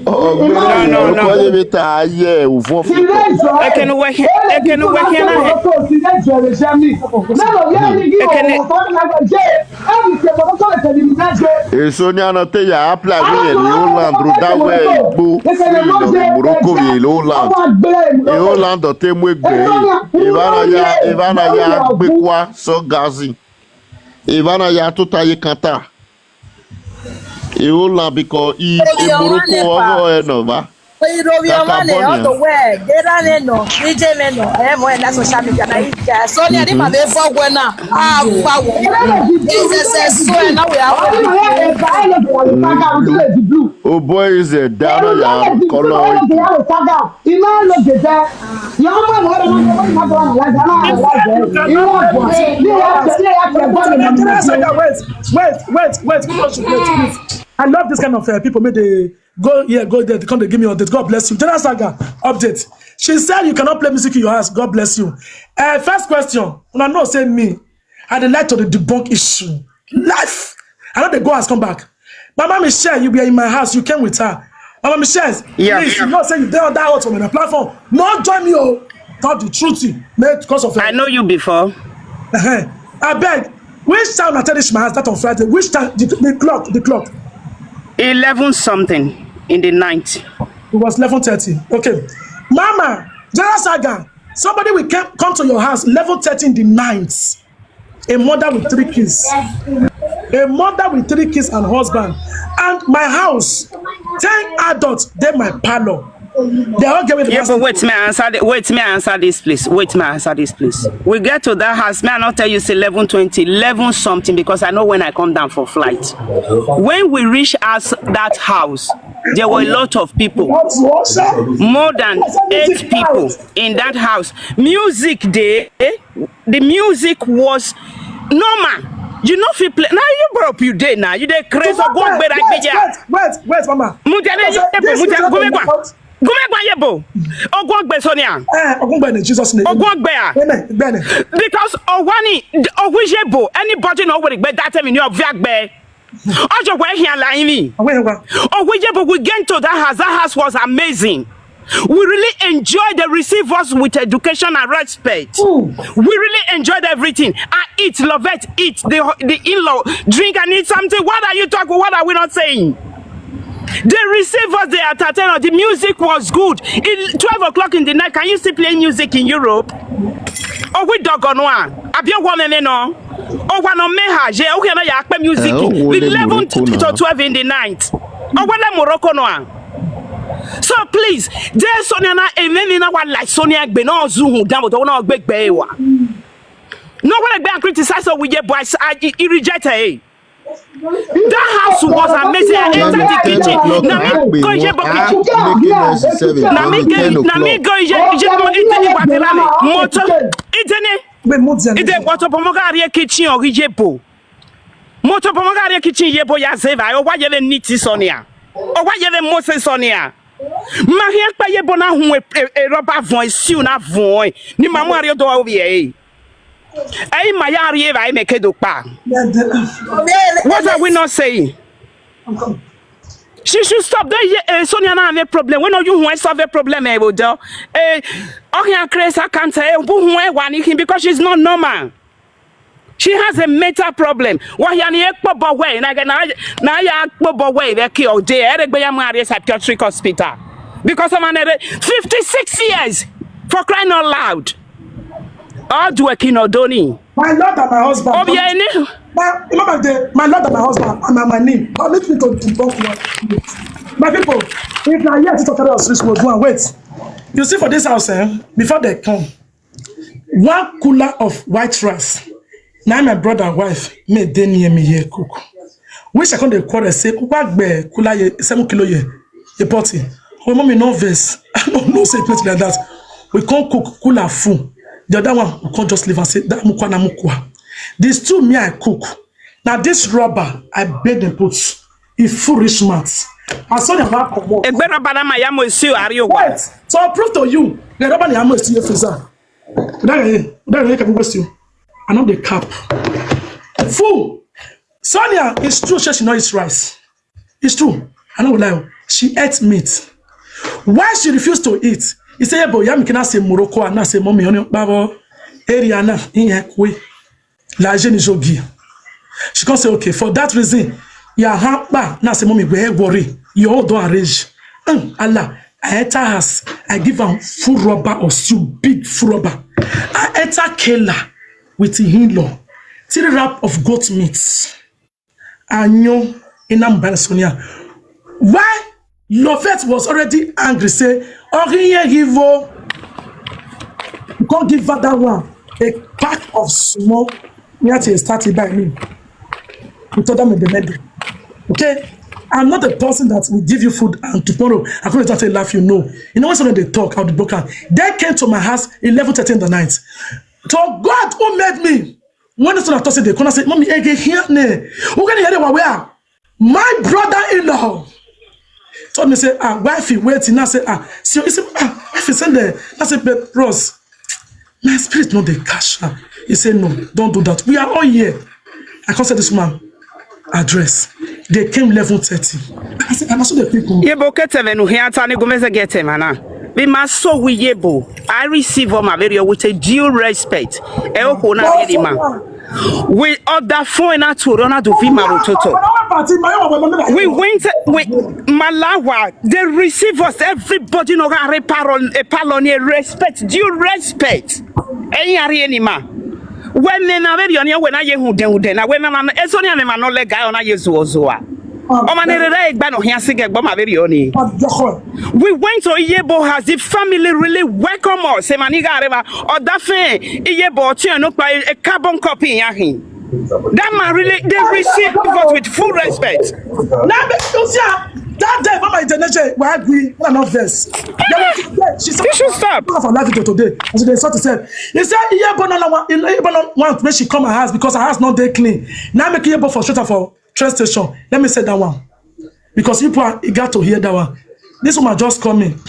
Oh, no, no, no. Ko ye beta ye u fo fi. Ekenu we, ekenu we na he. Ekene. Eso ni ana te ya apply we ye ni Holland ro da we igbo. Morocco ye Holland. E Holland te mu egbe. E bana ya, e bana ya gbe kwa so gazi. E bana ya tuta ye kanta. E Holland because i e Morocco ogo e no ba. Irobi ọmọ le ọdọ wẹ gera le nọ ije le nọ ẹ mọ ẹ na social media na ija so ni ẹni màmí fọ wẹ na agbawo ìṣẹṣẹ so ẹ náà wẹ àwọn. Oh boy, is a dara ya kolo. Iná ló dé bẹ́ẹ̀. Yọ̀ọ́ mọ̀ wọ́n lọ́wọ́ ní wọ́n máa bọ̀ wọ́n lájà náà lájà. Ìwọ ọ̀gbọ̀n ní wọ́n ti ṣe é yàtọ̀ ẹ̀gbọ́n mi mọ̀ mi. Wait, wait, wait, wait, wait, wait, wait, please. I love this kind of uh, people. May they go here, go there. They come, they give me update. God bless you. General Saga, update. She said you cannot play music in your house. God bless you. Uh, first question. Una know say me, I dey like to dey debunk issue. Life. I know they go house come back. Mama Michelle, you be in my house. You came with her. Mama Michelle, Yeah. Please, you know say you dey on that hot on my platform. No join me, oh. Talk the truth, man. Because of I know you before. Uh-huh. I beg. Which time I tell this my house that on Friday? Which time the, the clock, the clock? Eleven something in the night. It was eleven thirty. Okay. Mama, General Saga, somebody will come, come to your house eleven thirty in the night. A mother with three kids. A mother with three kids and husband. And my house, Ten adults dey my parlor. They all get with the Yeah, but basket. Wait, may I answer? The, wait, may I answer this, please? Wait, may I answer this, please? We get to that house. May I not tell you? It's eleven twenty, eleven something, because I know when I come down for flight. When we reach us that house, there were a lot of people. More than eight people in that house. Music dey. The music was normal. You know, if you play now, you broke you day now. You dey crazy. Go Wait, back. wait, wait, wait, wait, mama. Mutene Because, uh, yebo, this is mutene not gumegwa. about- Gumegwa yebo. Ogwon gbe Sonia. Eh, Ogungbene, Jesus' name. Ogwon gbe a. Amen. Amen. Because Owani, Owije bo, anybody no would be that time in your via gbe. Ojo we here la ini. Awe wa. Owije bo, we get to that house. That house was amazing. We really enjoyed. They receive us with education and respect. Ooh. We really enjoyed everything. I eat, love it, eat. The, the in-law, drink and eat something. What are you talking? What are we not saying? They receive us, they entertain us. The music was good. In twelve o'clock in the night, can you still play music in Europe? Oh, we dog on one. Abia woman, no. Oh, one on me ha. Je, okay, na ya akpe music. Eh, oh, wo le eleven Morocco to na. twelve in the night. Oh, we le Morocco no. So please, there Sonia na enemy na wa like Sonia gbe na zuhu down, but na gbe gbe wa. No, when I go and criticize her with your boys, I, I, I reject her. Eh. That house was amazing. I entered the kitchen. Na me go je bo kitchen. Na me go, na me go je je mo ite ni wa tera me. Moto ite ni. Wait, mo ti Ite wato pomo ga ri kitchen o je bo. Moto pomo ga ri kitchen je bo ya zeva. O wa je le niti Sonia. O wa je le Moses Sonia. Ma hia pa je bo na hu e, e, e rubber von, e siu na von. Ni ma mo ari o do o bi e. Ei, ma ya ri e ba e me kedo pa. What are we not saying? She should stop. They, uh, Sonia na have a problem. When you want solve a problem, eh, will do. Eh, okay, Chris, I can't say who who I want him because she's not normal. She has a mental problem. Why you need to way? Na na na ya to way. They kill day. Everybody am at psychiatric hospital because of an fifty-six years for crying out loud. All do a kinodoni. My lord and my husband. Obieni. My, remember the, my lord and my husband and my, my name. Permit me to debunk one. My people, if you are here to talk about this, we'll go and wait. You see, for this house, eh, before they come, one cooler of white rice. Now my brother and wife made they near me here cook. Which I come dey quarrel say, "What be cooler ye seven kilo ye, a potty." Oh, mommy, no verse. I don't know say plenty like that. We can't cook cooler full. The other one, we can't just leave and say, "That mukwa na mukwa." These two me I cook. Now this rubber, I beg them put. If foolish mouth. I saw the rubber comot. Egbe rubber na ma ya mo si o ari o wa. Wait, so I'll prove to you. The rubber na ya mo si your freezer. That is, that is can waste you. I know the cap. Fool. Sonia, it's true. She, she not eat rice. It's true. I know lie. She ate meat. Why she refused to eat? He said, "Yeah, but yeah, me can say Morocco and I say mommy on babo area na in yakwe la jeune jogi." She can say, "Okay, for that reason, yeah, ha ba na say mommy we worry. You all don't arrange." Mm, Allah, I enter house. I give am full rubber of stew, big full rubber. I enter Kela with him law. Three wrap of goat meat. Anyo ina mbara Sonia. Why Lovett was already angry, say, "Oh, he give you can't give her that one. A pack of small." Start by me. We told them in the middle. Okay? I'm not a person that will give you food and tomorrow I come to say laugh you know. You know when somebody they talk out the book. They came to my house eleven thirty in the night. To God who made me. When the son of Thursday, they come and say, "Mommy, again here ne. Who can hear the where?" My brother-in-law told me, say, "Ah, wifey, wait." And I say, "Ah, see, you see, ah, wifey send there." I say, "But Ross, my spirit not the cash." He said, "No, don't do that. We are all here." I can't say this woman address. They came eleven thirty. I said, "And I saw the people." Yebo kete venu hiata ni gumeze gete mana. Be my so we yebo. I receive all my video with a due respect. E o ko na really man. We order phone na to run out of him toto. We went, we Malawa. They receive us. Everybody no got a parol, a parol, a respect, due respect. Any are any man. When men are ready on your when I ye who den who den. When man, it's only a man no leg on a yesu ozua. Ọmọ ni rere egba no hia sing egbo ma very oni. We went to Iyebo house. The family really welcome us. Say maniga areva. Or that thing Iyebo ti no pa a carbon copy in yahin. That man really they receive us with full respect. Now, you see, ah, that day, Mama International, why we are not vex. She said, You should stop. Of her life today. And so they start to say, he said, yeah, but no, no, no, but no, one when she come her house because her house not dey clean. Now make you frustrate her for train station. Let me say that one because people are eager to hear that one. This woman just come in.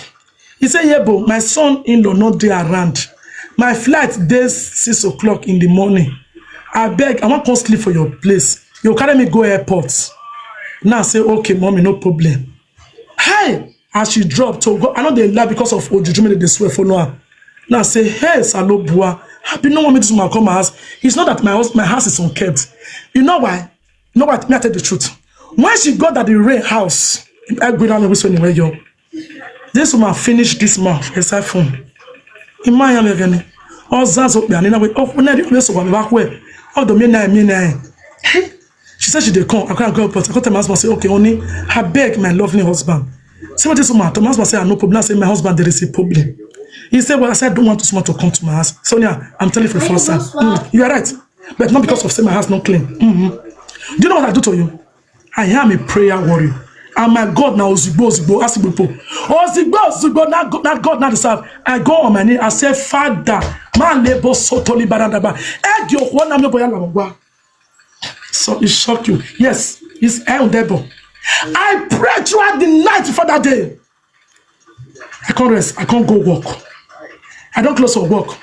He said, yeah, but my son-in-law not there around. My flight days six o'clock in the morning. I beg, I want to sleep for your place. You carry me go airport. Now I say, okay, mommy, no problem. Hey, as she dropped, so go, I know they laugh because of Ojuju, they swear for no. Now I say, hey, Salobua, happy no want me to come my house. It's not that my house, my house is unkept. You know why? You know what? Me, I tell the truth. When she got at the rain house, I go down and whistle anywhere, yo. This woman finished this man for his phone. In my hand again. All Zazo, and in a way, oh, when I didn't so back where? Oh, the midnight, midnight. She said she dey come. I can't go, but I got my husband say, okay, only I beg my lovely husband. See what this woman, my husband say, "Ah, no problem." I say, my husband, there is a problem. He said, well, I said, I don't want this woman to come to my house. Sonia, I'm telling you for the first time. Mm, you are right. But not because of say my house not clean. Mm-hmm. Do you know what I do to you? I am a prayer warrior. And my God now Ozigbo, Ozigbo, Asigbo. Ozigbo, Ozigbo, now God, now God, now deserve. I go on my knee, I say, Father, my labor so totally barandaba. Egg your one, I'm your boy, Alabama. So it shocked you. Yes, it's El Debo. I prayed throughout the night for that day. I can't rest. I can't go work. I don't close for work.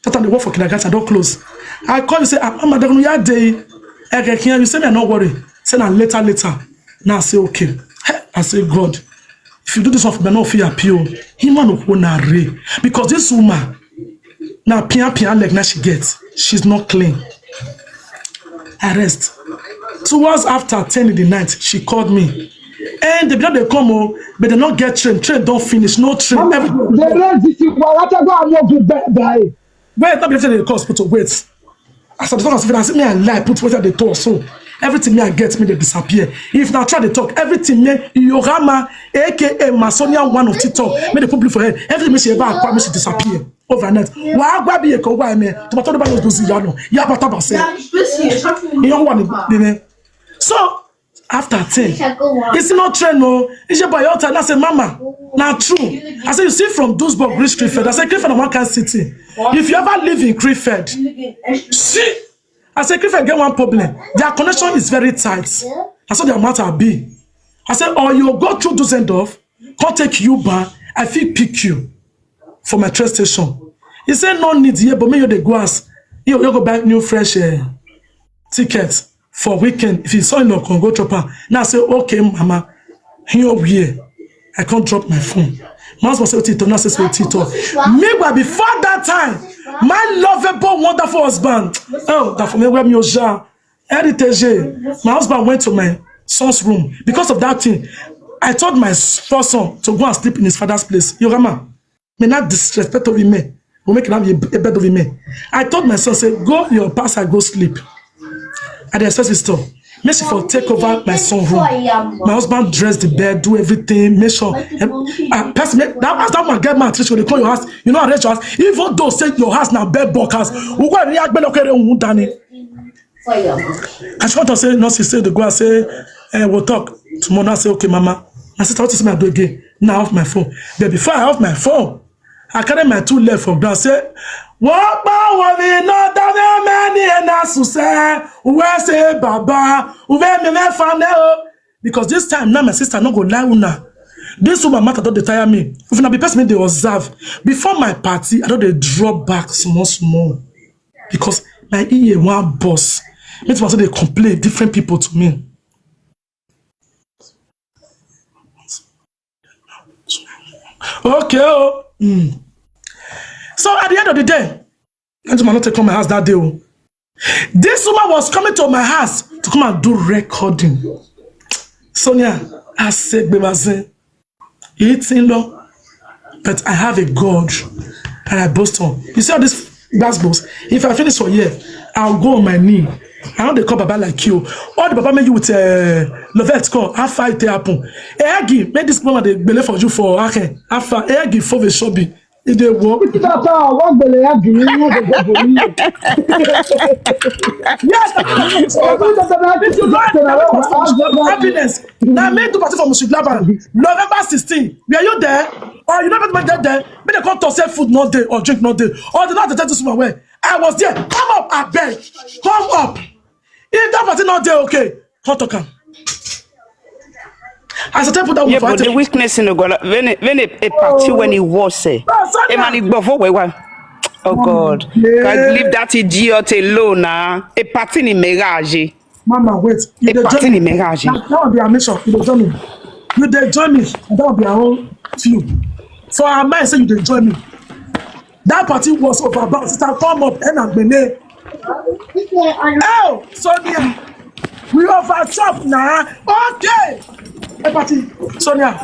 That time they work for kindergarten, I don't close. I call you say, ah, Mama, don't you day? I can hear you say me, I not worry. Say na later, later. Now I say, okay. I say, God, if you do this one for me, I no fit appeal. Him man no na re. Because this woman, now pia pia leg now she gets. She's not clean. I rest. Towards after ten in the night, she called me. And they don't they come, oh, but they not get train. Train don't finish. No train. Every They raise this thing. Why I go and move it back? Wait, not be the hospital. Wait. As I talk, I say me I lie. Put what they talk. So everything me I get me they disappear. If now try to talk, everything me Yorama, A K A Masonia one of TikTok, me the public for her. Everything me she ever acquire me she disappear overnight. Why I be a cowboy me? To my daughter knows those yano. Yeah, but about say. You don't want it. So after ten, it's not train, no. It's your boy. I say, Mama, now true. I say, you see from Duisburg reach Krefeld. I say, Krefeld na one kind city. If you ever live in Krefeld, see, I say, Krefeld get one problem. Their connection is very tight. I saw their matter be. I say, or you go through Dusseldorf, come take Uber, I fit pick you for my train station. He said, no need here, but me you dey go as you, you go buy new fresh uh, ticket for weekend. If you saw him, come go drop her. Now I say, okay, Mama, here we here. I can't drop my phone. My husband said, Tito, now says, Tito. Meanwhile, before that time, my lovable, wonderful husband, oh, that for me, where me, Oja, Heritage, my husband went to my son's room. Because of that thing, I told my first son to go and sleep in his father's place. Yorama, may not disrespect of me. We make it have a bed of me. I told my son, say, go your pastor, go sleep. At the accessory store. Make sure for take over my son room. My husband dress the bed, do everything, make sure. Uh, person, make, that, that man get mad, they call your house. You know, arrange your house. Even though say your house now bed buck house, we go and react better. I just want to say, no, she said the go and say, eh, we'll talk tomorrow. I say, okay, Mama. My sister, what is my do again? Now off my phone. But before I off my phone, I carry my two left for ground. Say, what power we not have many and as to say, where say Baba, where me me fan. Because this time now my sister not go lie una. This woman matter don't tire me. If una be person me they observe before my party, I don't they drop back small small. Because my ear one boss. Make people say they complain different people to me. Okay, oh. Mm. So at the end of the day, that woman not take come my house that day. Oh. This woman was coming to my house to come and do recording. Sonia, I said, Bebazin, eating law. But I have a God and I boast on. You see all this that's boast. If I finish for here, I'll go on my knee. I no dey call baba like you. All the baba make you with uh, Lovett call. How far it take happen? Egi, make this mama dey gbele for you for Aken. How far? Egi for the shop. E dey work. Tata, wọ́n gbèlè ya gìrì ní wọ́n gbèlè bò ní. Yes, if you don't have happiness, happiness. Now make two party for Musuglaba. November sixteen. Were you there? Or you never went there? Make they come talk say food no dey or drink no dey. Or they not attend to small way. I was there. Come up, I beg. Come up. If that party not there, okay. Come talk am. As I tell put that one Yeah, for but the Ate. Weakness in the gola when it, when it, a party when it was say. No, Sonia. A man it go for where why? Oh God. Yeah. Can leave that idiot alone now. A party in mirage. Mama, wait. You A dey party join in me. Mirage. That, that will be our mission. You dey join me. You dey join me. That will be our own few. For our mind, say you dey join me. That party was over. But sister, come up and I'm Oh, Sonia, we over chop now. Okay. Hey, party, Sonia,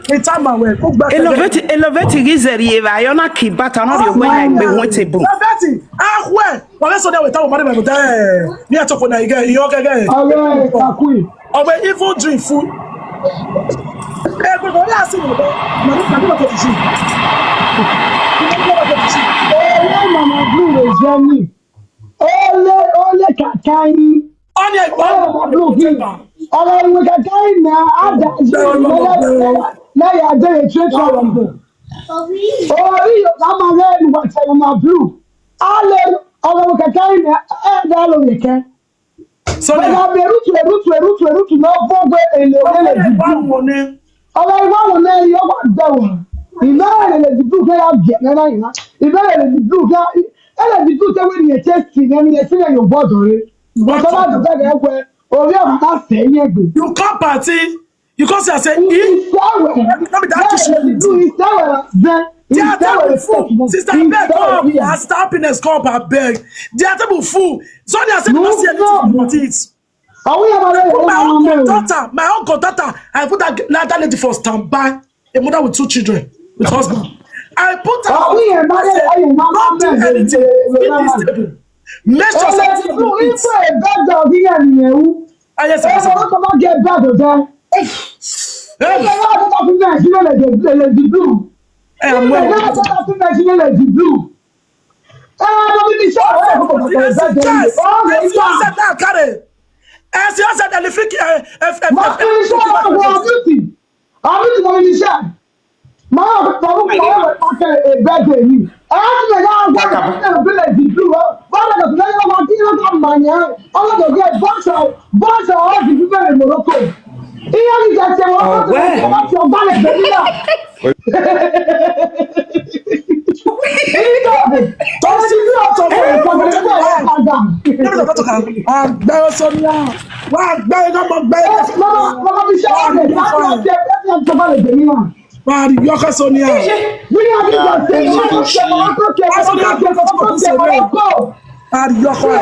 it's time I will cook back. Innovate, innovate, gizeri eva. You're not kibata, not your way. Be wantable. Innovate, ah, where? Well, let's Sonia with our money. Me, I talk when I get you. Okay, okay. All right, Kakui. Ọmọ even drink food. Ẹ gbọ́dọ̀ wọlé àti ìwọ̀n bẹ́ẹ̀. Màmí kàdé wà tó ti ṣe. Ìwọ̀n bẹ́ẹ̀ wà tó ti ṣe. Ẹ̀rọ màmá blue lè jẹ́ mi. Ole ole kàkà yín. Ọ̀nà ìwọ̀n Ọ̀rọ̀ màmá blue kì í. Ọ̀rọ̀ ìwé kàkà yín náà á dà sí ìwọ̀n náà yà á jẹ́ ètò ètò ọ̀rọ̀. Orí Yorùbá máa rẹ́ ẹnu wà tẹ̀wọ̀n máa blue. Á lè ọ̀rọ̀ ìwé kàkà yín náà á dà lóye kẹ́. Sonia. Bàbá mi, erutu, erutu, erutu, erutu, na vogwe ele, ele, ele, ele. Ọ̀rọ̀ ìwà wọn náà yóò wá gbẹ wọ̀. Ìná ele, ele, di blue kẹ́ ya jẹ náà ìná. Ìná ele, ele, di blue kẹ́, ele, ele, di blue kẹ́ wé ni ẹ tẹ́ sí náà ni ẹ sí náà yóò gbọ́dọ̀ rẹ. Ìwọ Bàbá tó mi bẹ̀rẹ̀ ẹ wẹ, orí ọ̀rọ̀ náà sẹ́yìn ẹgbẹ́. You come party, you come say, I say, eh? Ìṣẹ́wẹ̀. Let me that tissue. Ìṣẹ́wẹ̀. Ìṣẹ́wẹ̀. There are table full. Sister, beg, come up. Sister Happiness, come up, I beg. There are table full. Sonia said, you don't see anything about it. Put my own granddaughter, my own granddaughter. I put that, that lady for standby. A mother with two children, with husband. I put her for standby. Say, don't do anything. Feed this table. Make sure say this table eats. Ah, yes, sir. Hey. Hey, I'm well. Ẹ sì ọ̀sẹ̀ náà kárẹ̀. Ẹ sì ọ̀sẹ̀ náà lè fi kí ẹ ẹ ẹ ẹ ẹ. Ọdún tí mo ní iṣẹ́, máa ń fọwọ́ fọwọ́ rẹ̀ pàṣẹ ìbẹ́jẹ̀ mi. Ẹ á ti lè yá ọgbọ́n ìpínlẹ̀ ìpínlẹ̀ ìdìbò rẹ̀. Bọ́lá ìdọ̀tí lẹ́yìn ọmọ tí wọ́n kà máa yẹn. Ọlọ́dọ̀ bí ẹ bọ́ṣọ bọ́ṣọ ọ̀rọ̀ ti fífẹ́ rẹ̀ Morocco. Iye ní ìjà ṣe wọ́n tó ti wọ́n ti ọgbà lè gbẹ̀mí náà. Àgbẹ̀ Sonia, wà á gbẹ́ iná mọ̀ gbẹ́ iná. Wà á rí yọkọ Sonia. Wà á Sonia gbẹ́ kọ́tọ́ kò tó ṣe rẹ̀. Wà á rí yọkọ ẹ̀.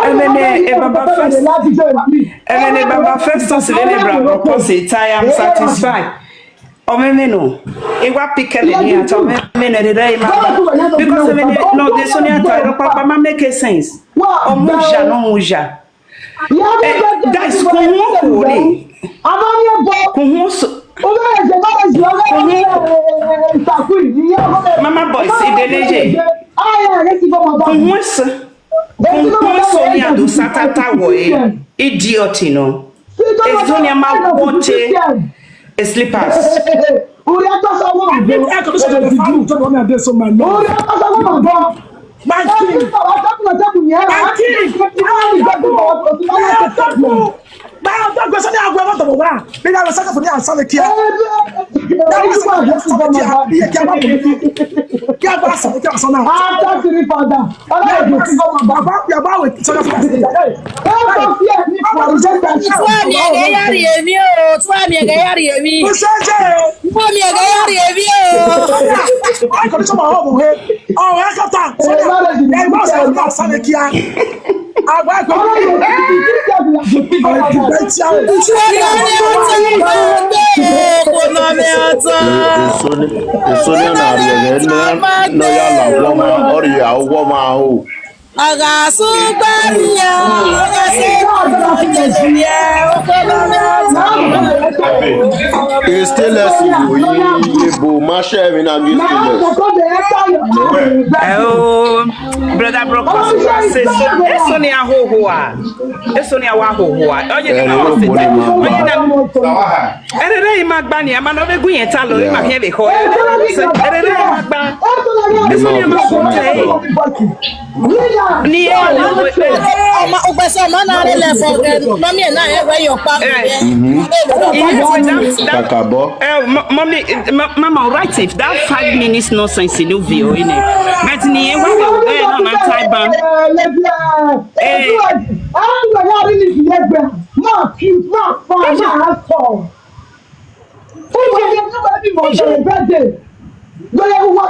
Emene, e baba first. Emene, baba first, so se le bra, because I am satisfied. Omeme no, e wa pick le ni ata omeme no de dai ma. Because emene no de so ni ata ro papa ma make sense. Omuja no muja. Eh, guys, kun won ko ni. Kun won so. Mama boys, ideleje. Kun won so. Kun won so ni ado satata wo e. Idiot no. Ezonia ma woche slippers. Air condition to the fan, top of me, I dey so my nose. My king. My king. My king. Bí a lọ sọ́kà fún ní àṣálẹ̀ kíá. Bí a lọ sọ́kà fún ní àṣálẹ̀ kíá. Bí a bá sọ̀rọ̀ kí a sọ náà. After three father. Ọlọ́run yóò ti gbọ́ bàbá. Bàbá yà bá wẹ̀ sọ́kà fún àṣálẹ̀ kíá. Ẹ bá fi ẹ̀mí fún àwùjọ ìgbà tí. Tụọ m ya ga ya rie mi o, tụọ m ya ga ya rie mi. Ó ṣe é ṣe o. Tụọ m ya ga ya rie mi o. Air condition ma ọ bụ he. Ọ wee kọta. Ẹ bá lè jìnnà. Ẹ bá sọ̀rọ̀ kí a sáré kíá. Àgbà ẹ̀kọ́. Ọlọ́run yóò ti fi kí ṣe àbíyá. Ọ̀rẹ́ ti bẹ́ẹ̀ tí a rẹ̀. Tụọ m ya ga ya rie mi o. Kụọ m ya ga ya rie mi o. Èso ni, èso ni ọ̀nà àrùn ẹ̀yẹ ní ọ̀yà làwọ̀ máa, ọ̀rìyà ọwọ́ máa hó. Ọ̀gá súngbẹ́rì ẹ̀, ọ̀gá sí ọ̀gá sí ẹ̀sìn ẹ̀, ọ̀gá sí It's still less you, Igbo, Masha, and I'm used to less. Oh, brother Brokos, say so. Eso ni ahohoa. Eso ni ahohoa. Oh, you know. Erere ima gba ni ama no be gun yẹn ta lo ima hẹn le kọ. Erere ima gba. Eso ni ama gba. Ni ẹ na lo pe. Ọmọ ọgbẹ́sẹ̀ ọmọ náà rí lẹ̀ fọ́ gẹ̀ mọ́mí ẹ̀ náà ẹ̀ wẹ́ yọ̀ pa mi. Iye ti da da. Kakabo. Eh, mo- mommy, eh, ma- mama, right if that five minutes nonsense you know view in it. But ni ẹ wá wá ẹ náà máa tie ban. Eh.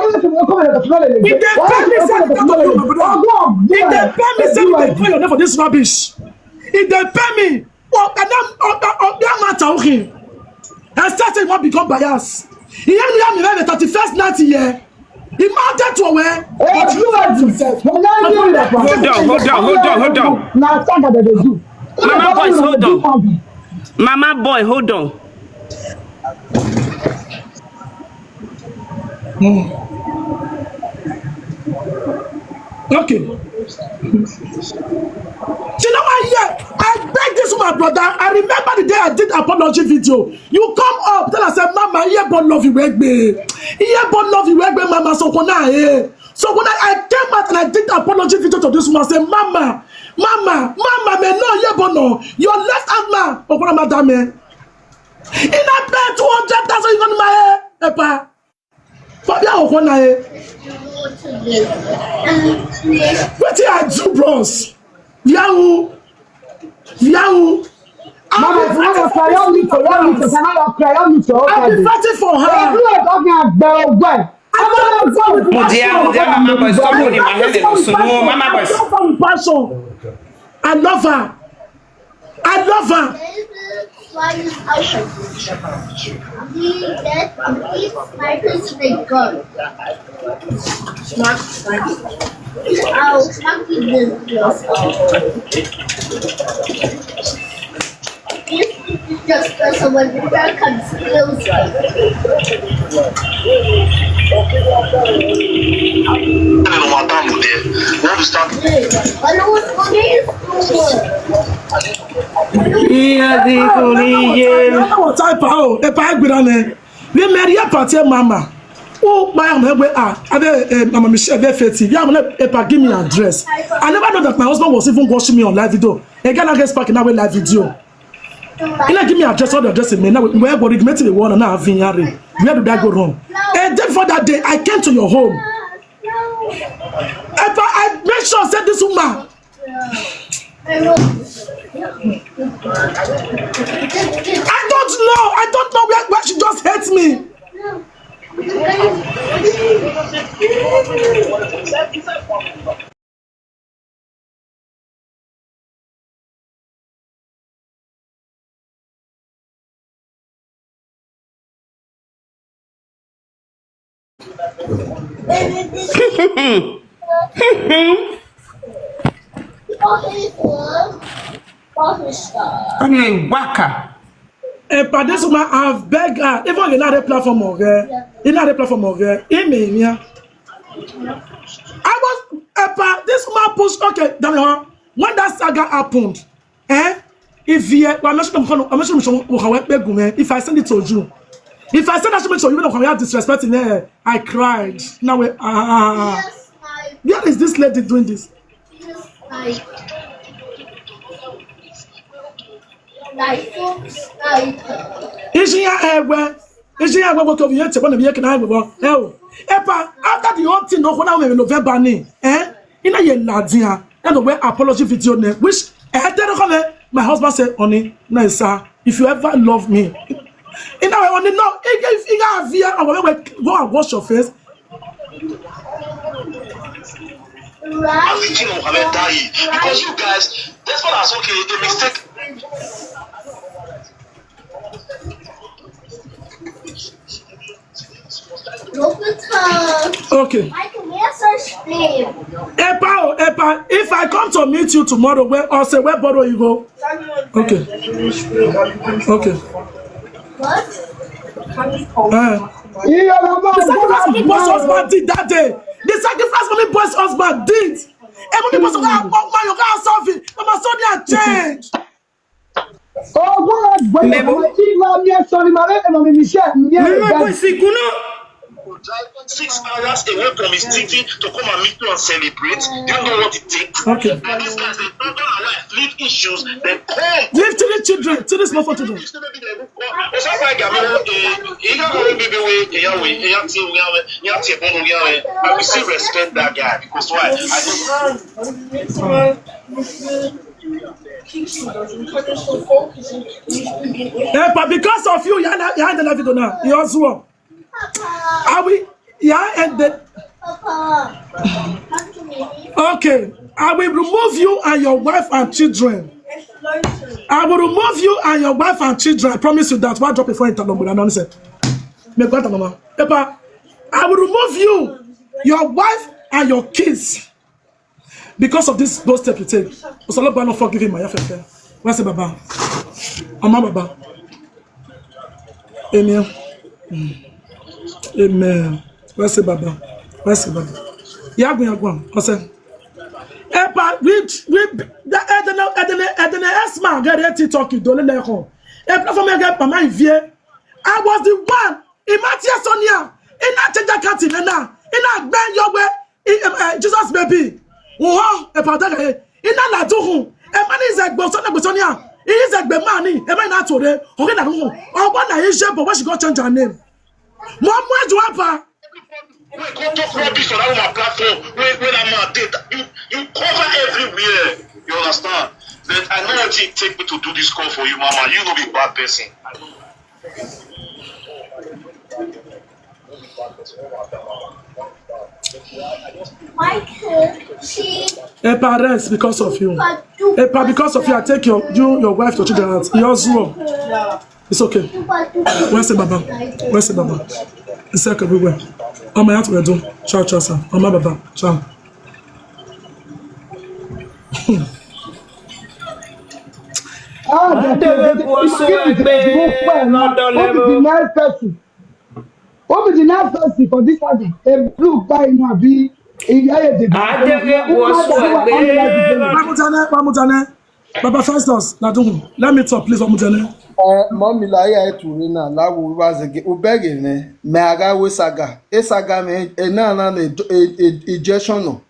If they pay me, say I come to you, my brother. If they pay me, say they call your name for this rubbish. If they pay me, oh, and then, oh, oh, oh, that matter, okay. I start saying what become bias. He had me, I'm the thirty-first night here. He mounted to where? Hold on, hold on, hold on, hold on. Now, thank God they do. Mama boys, hold on. Mama boy, hold on. Okay. She know my ear. I beg this my brother. I remember the day I did apology video. You come up, tell us, say, Mama, ear born love you, Egbe. Ear born love you, Egbe, Mama. So when I, eh, so when I, I came out and I did apology video to this woman, say, Mama, Mama, Mama, me no, ear born no. Your left hand man, Okuna Madame. In a pay two hundred thousand, you know my, eh, Epa. Fabia Okona, eh? Wetin I do, bros? Viawu, Viawu. Mama, mama, cry on me for, on me for, mama, cry on me for. I be fighting for her. Everyone talking about well. I don't know what Dear, dear mama boy, stop putting my head in the snow. Mama boy. Passion. I love her. I love her. Why is outside? He that is my principal God. Smack, smack. I'll smack you this. This is just person when the girl comes closer. Nínú wọn táàmù díẹ̀ wọ́n fi start. Ọlọ́wọ́ tó ní ìfúnwọ̀. Iya di kuri ye. Ọlọ́wọ́ táìpà o, ẹ̀pà ẹgbẹ̀rún ni. Bí mẹ́rin yẹ pàtí ẹ̀ mama. Ó pa ẹ̀ mọ̀ ẹ́ pé à abẹ́ ẹ̀ mama mi ṣe ẹ̀ bẹ́ẹ̀ fẹ́ ti. Bí àwọn ẹ̀pà give me address. I never know that my husband was even watching me on live video. A Ghana get spark in that way live video. He like give me address, all the address in me. Now where body make the one now have in yare. Where did I go wrong? And then for that day, I came to your home. If I, I make sure I said this woman. I don't know. I don't know where, where she just hates me. Onye waka. Eh, but this woman have begged her. Even in another platform of her, in another platform of her, in me, yeah. I was, eh, but this woman pushed. Okay, damn it, huh? When that saga happened, eh? If you, I'm not sure, I'm not sure, if I send it to you, if I send that to you, you know how disrespecting her. I cried. Now, eh, ah, ah, ah, ah. Where is this lady doing this? Isi ya egbe, isi ya egbe nwoke obi ya echekwa na biye kina egbe bo. Eh, oh. Epa, after the whole thing, no, when I in November ni, eh? Ina ye ladia, and the way apology video ne, which, eh, tell her, my husband said, "Honey, no, sir, if you ever love me, in our honey, no, if, if you have here, I will go and wash your face." Àfi kí Mohammed die because you guys, that's what I saw, okay, a mistake. Okay. Search name. Epa, oh, Epa, if I come to meet you tomorrow, where or say where borrow you go? Okay. Okay. What? Uh, the sacrifice my boss husband did that day. The sacrifice my boss husband did. And when people say, "Ah, oh, man, you can't solve it." Mama Sonia change. Oh, go ahead, boy. Memo. Mama, Michelle, Mama, Michelle, Mama, Mama, Michelle. Six hours away from his T V to come and meet you and celebrate. Do you know what it takes? Okay. And these guys, they don't allow life, live issues, they come. Leave three children, three small children. I will still respect that guy because why? I don't Eh, but because of you, you are not, you are not the life you do now. You also are we? Yeah, and the Okay, I will remove you and your wife and children. I will remove you and your wife and children. I promise you that. Why drop it for internet? Nonsense. May God, Mama. Epa, I will remove you, your wife, and your kids. Because of this, those steps you take. Osoloba no forgive him, my friend. Where's the Baba? Ama Baba. Amen. Mm. Amen. Where's the Baba? Where's the Baba? Yagwa, yagwa. Ose. Epa, which, which, the Edene, Edene, Edene, Esma, get ready to talk you, don't let go. Epa, for me, get Mama Ivie. I was the one. Imatia Sonia. Ina change curtain na. Ina bend your way. I, em, eh, Jesus baby. Oho, e pa daga e. Ina na duhu. E mani is a gboso na gboso ni a. He is a gbe mani. E mani na tore. Oge na duhu. Ogba na ije, but when she go change her name. Mo mo aju apa. Wey come talk rubbish on that woman platform. Wey, wey that man dey. You, you cover everywhere. You understand? But I know what it take me to do this call for you, Mama. You no be bad person. Michael, she Epa rest because of you. Epa, because of you, I take your, you, your wife to children out. Yours wrong. It's okay. Where's the Baba? Where's the Baba? It's okay, we will. Oh, my heart will do. Ciao, ciao, sir. Oh, my Baba. Ciao. Ah, Adele Buoso Egbe, London level. Who be the next person? Who be the next person for this saga? A blue guy now be Adele Buoso Egbe, London. Pamutane, Pamutane. Baba Festus, Ladungu, let me talk, please, Pamutane. Eh, Mommy, la ya etu ni na la wo wa zege obege ne me aga we saga e saga me e na na ne e e e Jeshono.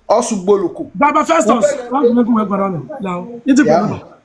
Osugboloko. Baba Festus, why you make me go around now? It's a problem.